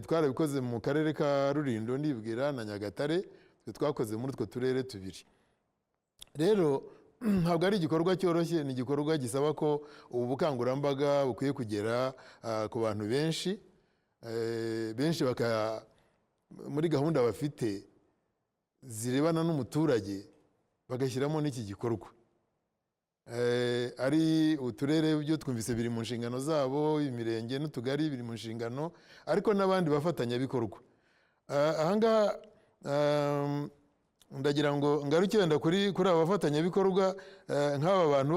Twarabikoze mu karere ka Rulindo, ndibwira na Nyagatare. Twe twakoze muri utwo turere tubiri. Rero Ntabwo ari igikorwa cyoroshye, ni igikorwa gisaba ko ubu bukangurambaga bukwiye kugera ku bantu benshi, benshi baka muri gahunda bafite zirebana n'umuturage bagashyiramo n'iki gikorwa. Ari uturere, byo twumvise biri mu nshingano zabo, imirenge n'utugari biri mu nshingano, ariko n'abandi bafatanyabikorwa. Ahangaha ndagira ngo ngaruke wenda kuri aba bafatanyabikorwa, nk'aba bantu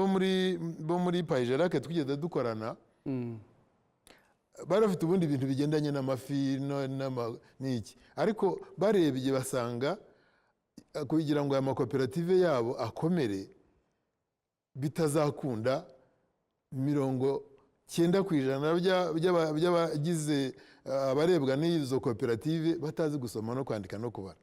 bo muri PAEEJ-RAC twigeze dukorana, bari bafite ubundi bintu bigendanye n'amafi n'iki, ariko barebye basanga kugira ngo aya makoperative yabo akomere bitazakunda 90% by'abagize abarebwa n'izo koperative batazi gusoma no kwandika no kubara.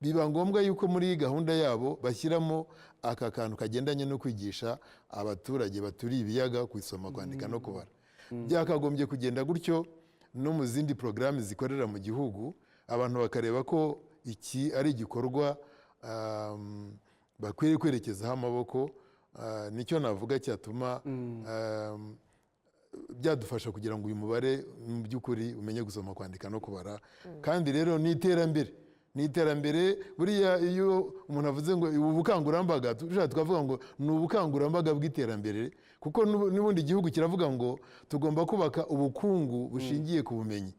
Biba ngombwa yuko muri gahunda yabo bashyiramo aka kantu kagendanye no kwigisha abaturage baturiye ibiyaga gusoma, kwandika no kubara. Byakagombye kugenda gutyo no mu zindi porogaramu zikorera mu gihugu, abantu bakareba ko iki ari igikorwa bakwiye kwerekezaho amaboko. Nicyo navuga cyatuma byadufasha kugira ngo uyu mubare mu by'ukuri umenye gusoma, kwandika no kubara. Kandi rero ni iterambere, ni iterambere. Buriya iyo umuntu avuze ngo ubu bukangurambaga, tushatse twavuga ngo ni ubukangurambaga bw'iterambere, kuko n'ubundi igihugu kiravuga ngo tugomba kubaka ubukungu bushingiye ku bumenyi.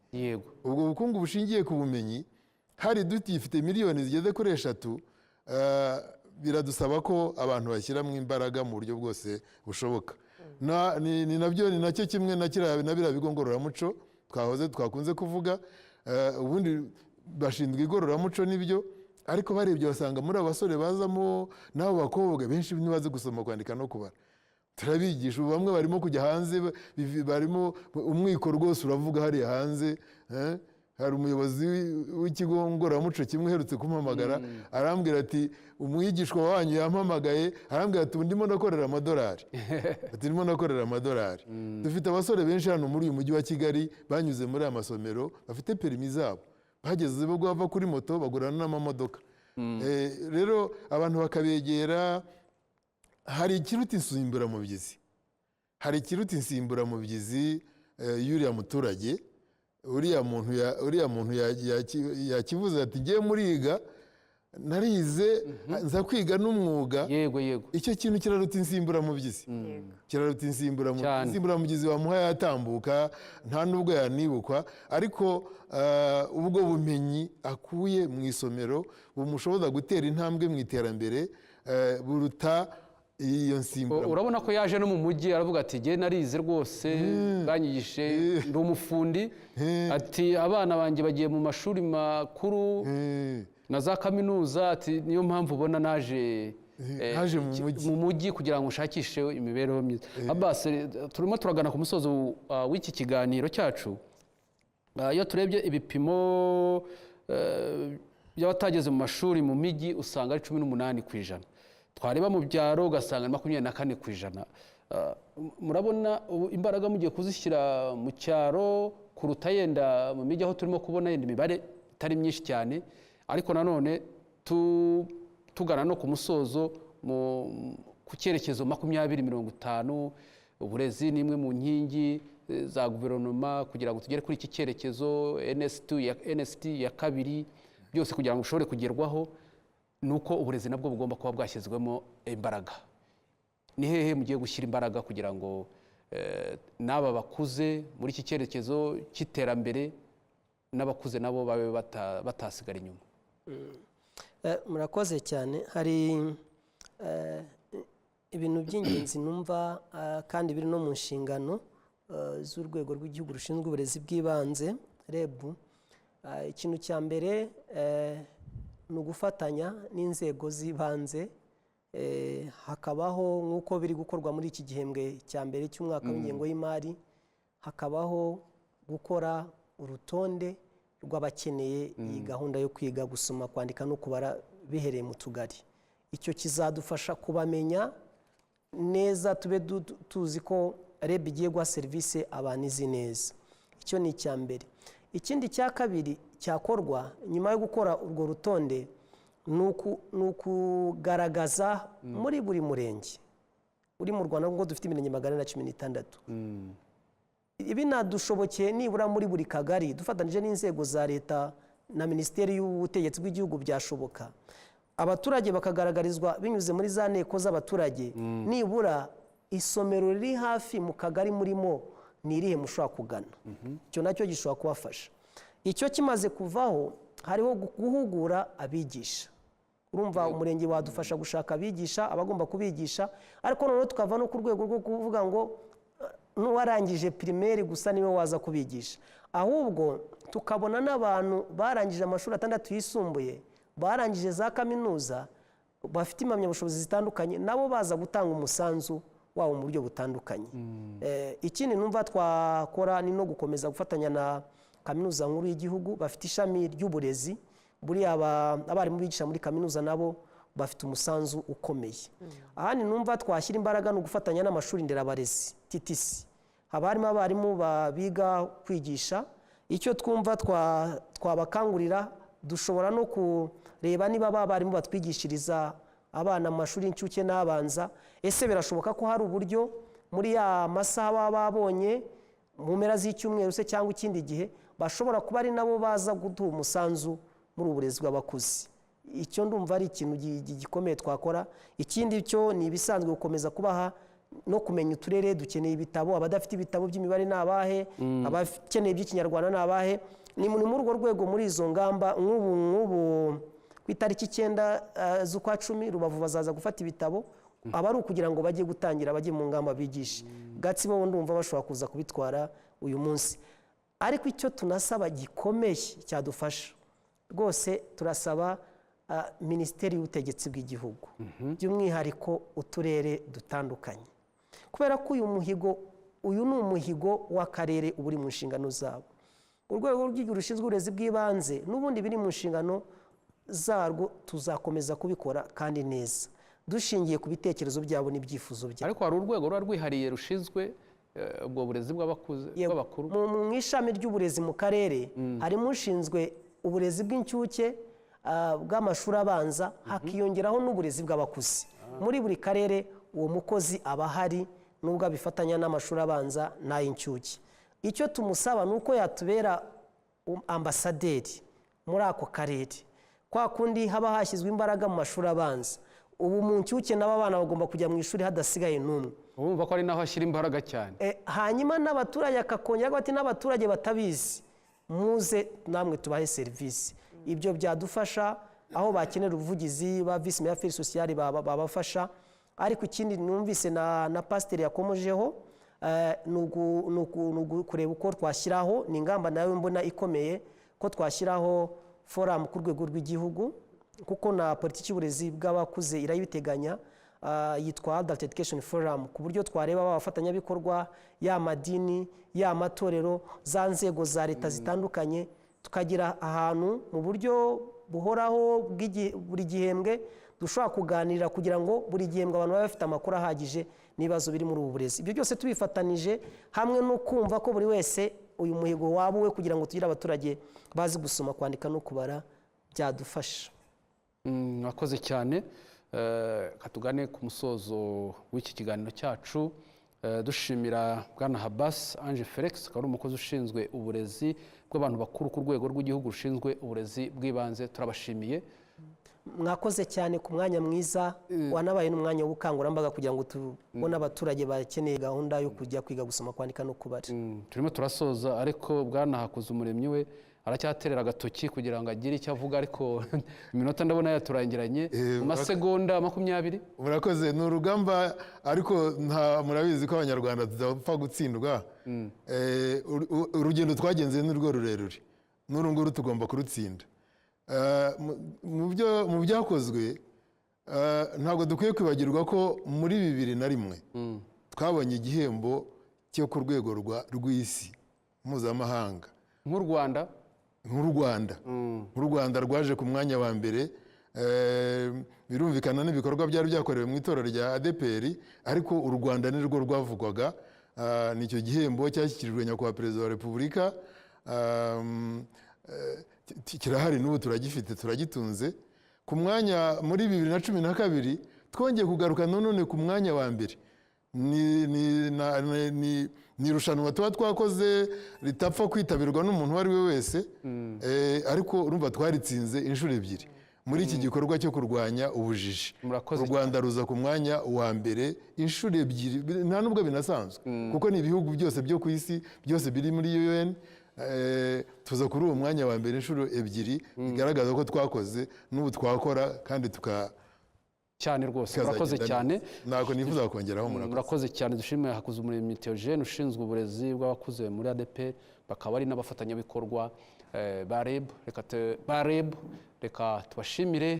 Ubwo bukungu bushingiye ku bumenyi, hari dufite miliyoni zigeze kuri 3, biradusaba ko abantu bashyiramo imbaraga mu buryo bwose bushoboka. Ni nabyo, ni nacyo kimwe na kiriya na biriya bigo ngororamuco twahoze twakunze kuvuga. Ubundi bashinzwe igororamuco nibyo, ariko barebye basanga muri abo basore bazamo n'abo bakobwa benshi ntibazi gusoma, kwandika no kubara. Turabigisha ubu, bamwe barimo kujya hanze, barimo umwiko rwose uravuga hariya hanze, eh? Hari umuyobozi w'ikigo ngororamuco kimwe uherutse kumpamagara, arambwira ati: "Umwigishwa wanyu yampamagaye, arambwira ati ubu ndimo ndakorera amadolari," ati: "Ndimo ndakorera amadolari." Dufite abasore benshi hano muri uyu mujyi wa Kigali banyuze muri aya masomero, bafite perimi zabo, bageze ubwo bava kuri moto bagurana n'amamodoka. Rero abantu bakabegera. Hari ikiruta insimburamubyizi, hari ikiruta insimburamubyizi y'uriya muturage, uriya muntu uriya muntu yakivuze ati: "Ngiye muriga, narize, nza kwiga n'umwuga." yego yego Icyo kintu kiraruta insimburamubyizi, kiraruta insimburamubyizi. Cyane. Insimburamubyizi wamuha yatambuka, nta nubwo yanibukwa, ariko ubwo bumenyi akuye mu isomero bumushoboza gutera intambwe mu iterambere, buruta iyo nsimburamubyizi. Urabona ko yaje no mu mujyi aravuga ati: "Jye narize rwose, banyigishije, ndi umufundi," ati: "Abana banjye bagiye mu mashuri makuru na za kaminuza," ati: "Niyo mpamvu ubona naje Naje mu mujyi." Mu mujyi kugira ngo nshakishe imibereho myiza. Abbas, turimo turagana ku musozo w'iki kiganiro cyacu. Iyo turebye ibipimo by'abatageze mu mashuri mu mijyi, usanga ari 18%, twareba mu byaro ugasanga ni 24%. Murabona ubu imbaraga mugiye kuzishyira mu cyaro kuruta yenda mu mijyi, aho turimo kubona yenda imibare itari myinshi cyane, ariko nanone tugana no ku musozo ku cyerekezo 2050, uburezi ni imwe mu nkingi za guverinoma kugira ngo tugere kuri iki cyerekezo NST ya, NST ya kabiri, byose kugira ngo ushobore kugerwaho ni uko uburezi nabwo bugomba kuba bwashyizwemo imbaraga. Ni hehe mugiye gushyira imbaraga kugira ngo n'aba bakuze muri iki cyerekezo cy'iterambere, n'abakuze nabo babe batasigara inyuma? Murakoze cyane. Hari ibintu by'ingenzi numva kandi biri no mu nshingano z'urwego rw'igihugu rushinzwe uburezi bw'ibanze, REB. Ikintu cya mbere ni ugufatanya n'inzego z'ibanze, hakabaho nk'uko biri gukorwa muri iki gihembwe cya mbere cy'umwaka w'ingengo y'imari, hakabaho gukora urutonde rw'abakeneye iyi gahunda yo kwiga gusoma, kwandika no kubara bihereye mu tugari. Icyo kizadufasha kubamenya neza, tube tuzi ko REB igiye guha serivisi abantu izi neza. Icyo ni icya mbere. Ikindi cya kabiri cyakorwa nyuma yo gukora urwo rutonde Ni ukugaragaza muri buri murenge uri mu Rwanda, kuko dufite imirenge 416, binadushobokeye nibura muri buri kagari, dufatanyije n'inzego za leta na Minisiteri y'Ubutegetsi bw'Igihugu, byashoboka abaturage bakagaragarizwa binyuze muri za nteko z'abaturage nibura isomero riri hafi mu kagari murimo ni irihe mushobora kugana. Icyo nacyo gishobora kubafasha. Icyo kimaze kuvaho, hariho guhugura abigisha. Urumva, umurenge wadufasha gushaka abigisha, abagomba kubigisha, ariko noneho tukava no ku rwego rwo kuvuga ngo n'uwarangije primaire gusa niwe waza kubigisha, ahubwo tukabona n'abantu barangije amashuri atandatu yisumbuye, barangije za kaminuza, bafite impamyabushobozi zitandukanye, nabo baza gutanga umusanzu wabo mu buryo butandukanye. Ikindi numva twakora ni no gukomeza gufatanya na Kaminuza Nkuru y'Igihugu, bafite ishami ry'uburezi. Buriya abarimu bigisha muri kaminuza nabo bafite umusanzu ukomeye. Ahandi numva twashyira imbaraga ni ugufatanya n'amashuri nderabarezi, TTC. Haba harimo abarimu biga kwigisha. Icyo twumva twabakangurira, dushobora no kureba niba ba barimu batwigishiriza abana mu mashuri y'incuke n'abanza, ese birashoboka ko hari uburyo muri ya masaha baba babonye mu mpera z'icyumweru se cyangwa ikindi gihe, bashobora kuba ari nabo baza guduha umusanzu muri ubu burezi bw'abakuze? Icyo ndumva ari ikintu gikomeye twakora. Ikindi cyo ni ibisanzwe, gukomeza kubaha no kumenya uturere dukeneye ibitabo, abadafite ibitabo by'imibare ni abahe, abakeneye iby'Ikinyarwanda ni abahe. Ni muri urwo rwego, muri izo ngamba, nk'ubu ku itariki 9 z'ukwa 10, Rubavu bazaza gufata ibitabo, aba ari ukugira ngo bajye gutangira, bajye mu ngamba bigishe. Gatsibo bo ndumva bashobora kuza kubitwara uyu munsi. Ariko icyo tunasaba gikomeye cyadufasha rwose, turasaba Minisiteri y'Ubutegetsi bw'Igihugu, by'umwihariko uturere dutandukanye, kubera ko uyu muhigo, uyu ni umuhigo w'akarere uba uri mu nshingano zabo. Urwego rw'Igihugu rushinzwe Uburezi bw'Ibanze n'ubundi biri mu nshingano zarwo, tuzakomeza kubikora kandi neza, dushingiye ku bitekerezo byabo n'ibyifuzo byabo. Ariko hari urwego ruba rwihariye rushinzwe ubwo burezi bw'abakuze, bw'abakuru? Mu ishami ry'uburezi mu karere harimo ushinzwe uburezi bw'incuke, bw'amashuri abanza, hakiyongeraho n'uburezi bw'abakuze. Muri buri karere uwo mukozi aba ahari, nubwo abifatanya n'amashuri abanza n'ay'incuke. Icyo tumusaba ni uko yatubera ambasaderi muri ako karere. Kwa kundi haba hashyizwe imbaraga mu mashuri abanza, ubu mu ncuke nabo abana bagomba kujya mu ishuri hadasigaye n'umwe. Urumva ko ari naho ashyira imbaraga cyane. Hanyuma n'abaturage akakongera ati: "N'abaturage batabizi, muze namwe tubahe serivisi." Ibyo byadufasha. Aho bakenera ubuvugizi, ba visi meya affaires sociales babafasha. Ariko ikindi numvise na pasiteri yakomojeho, ni kureba uko twashyiraho, ni ingamba nawe mbona ikomeye, ko twashyiraho forum ku rwego rw'igihugu, kuko na politiki y'uburezi bw'abakuze irayibiteganya, yitwa Adult Education Forum, ku buryo twareba abafatanyabikorwa, ya madini, ya matorero, za nzego za leta zitandukanye, tukagira ahantu mu buryo buhoraho buri gihembwe dushobora kuganira, kugira ngo buri gihembwe abantu babe bafite amakuru ahagije n'ibibazo biri muri ubu burezi. Ibyo byose tubifatanije hamwe no kumva ko buri wese uyu muhigo waba uwe, kugira ngo tugire abaturage bazi gusoma, kwandika no kubara, byadufasha. Mwakoze cyane. Katugane ku musozo w'iki kiganiro cyacu, dushimira Bwana Habas Ange Felix, akaba ari umukozi ushinzwe uburezi bw'abantu bakuru ku Rwego rw'Igihugu rushinzwe Uburezi bw'Ibanze. Turabashimiye. Mwakoze cyane ku mwanya mwiza wanabaye n'umwanya w'ubukangurambaga, kugira ngo tubone abaturage bakeneye gahunda yo kujya kwiga gusoma, kwandika no kubara. Turimo turasoza, ariko Bwana Hakuzumuremyi we aracyaterera agatoki kugira ngo agire icyo avuga, ariko iminota ndabona yaturangiranye, mu masegonda 20. Murakoze. Ni urugamba, ariko nta murabizi ko Abanyarwanda tudapfa gutsindwa. Urugendo twagenze ni rwo rurerure, n'uru nguru tugomba kurutsinda. Mu byakozwe, ntabwo dukwiye kwibagirwa ko muri 2001 twabonye igihembo cyo ku rwego rw'isi mpuzamahanga. Nk'u Rwanda? Nk'u Rwanda, nk'u Rwanda rwaje ku mwanya wa mbere. Birumvikana n'ibikorwa byari byakorewe mu itorero rya ADEPR, ariko u Rwanda ni rwo rwavugwaga. Ni icyo gihembo cyashyikirijwe Nyakubahwa Perezida wa Repubulika. Kirahari n'ubu turagifite, turagitunze. Ku mwanya muri 2012 twongeye kugaruka nanone ku mwanya wa mbere. Ni irushanwa tuba twakoze ritapfa kwitabirwa n'umuntu uwo ari we wese. Ariko urumva twaritsinze inshuro ebyiri muri iki gikorwa cyo kurwanya ubujiji. U Rwanda ruza ku mwanya wa mbere inshuro ebyiri, nta nubwo binasanzwe, kuko ni ibihugu byose byo ku isi byose biri muri UN. Tuza kuri uwo mwanya wa mbere inshuro ebyiri, bigaragaza ko twakoze, n'ubu twakora kandi tuka Cyane rwose, murakoze bikazagenda cyane. neza. Ntabwo nifuza kongeraho, murakoze. Murakoze cyane. Dushimire Hakuzumuremyi Theogene ushinzwe uburezi bw'abakuze muri ADEPR, bakaba ari n'abafatanyabikorwa ba REB. Reka tubashimire.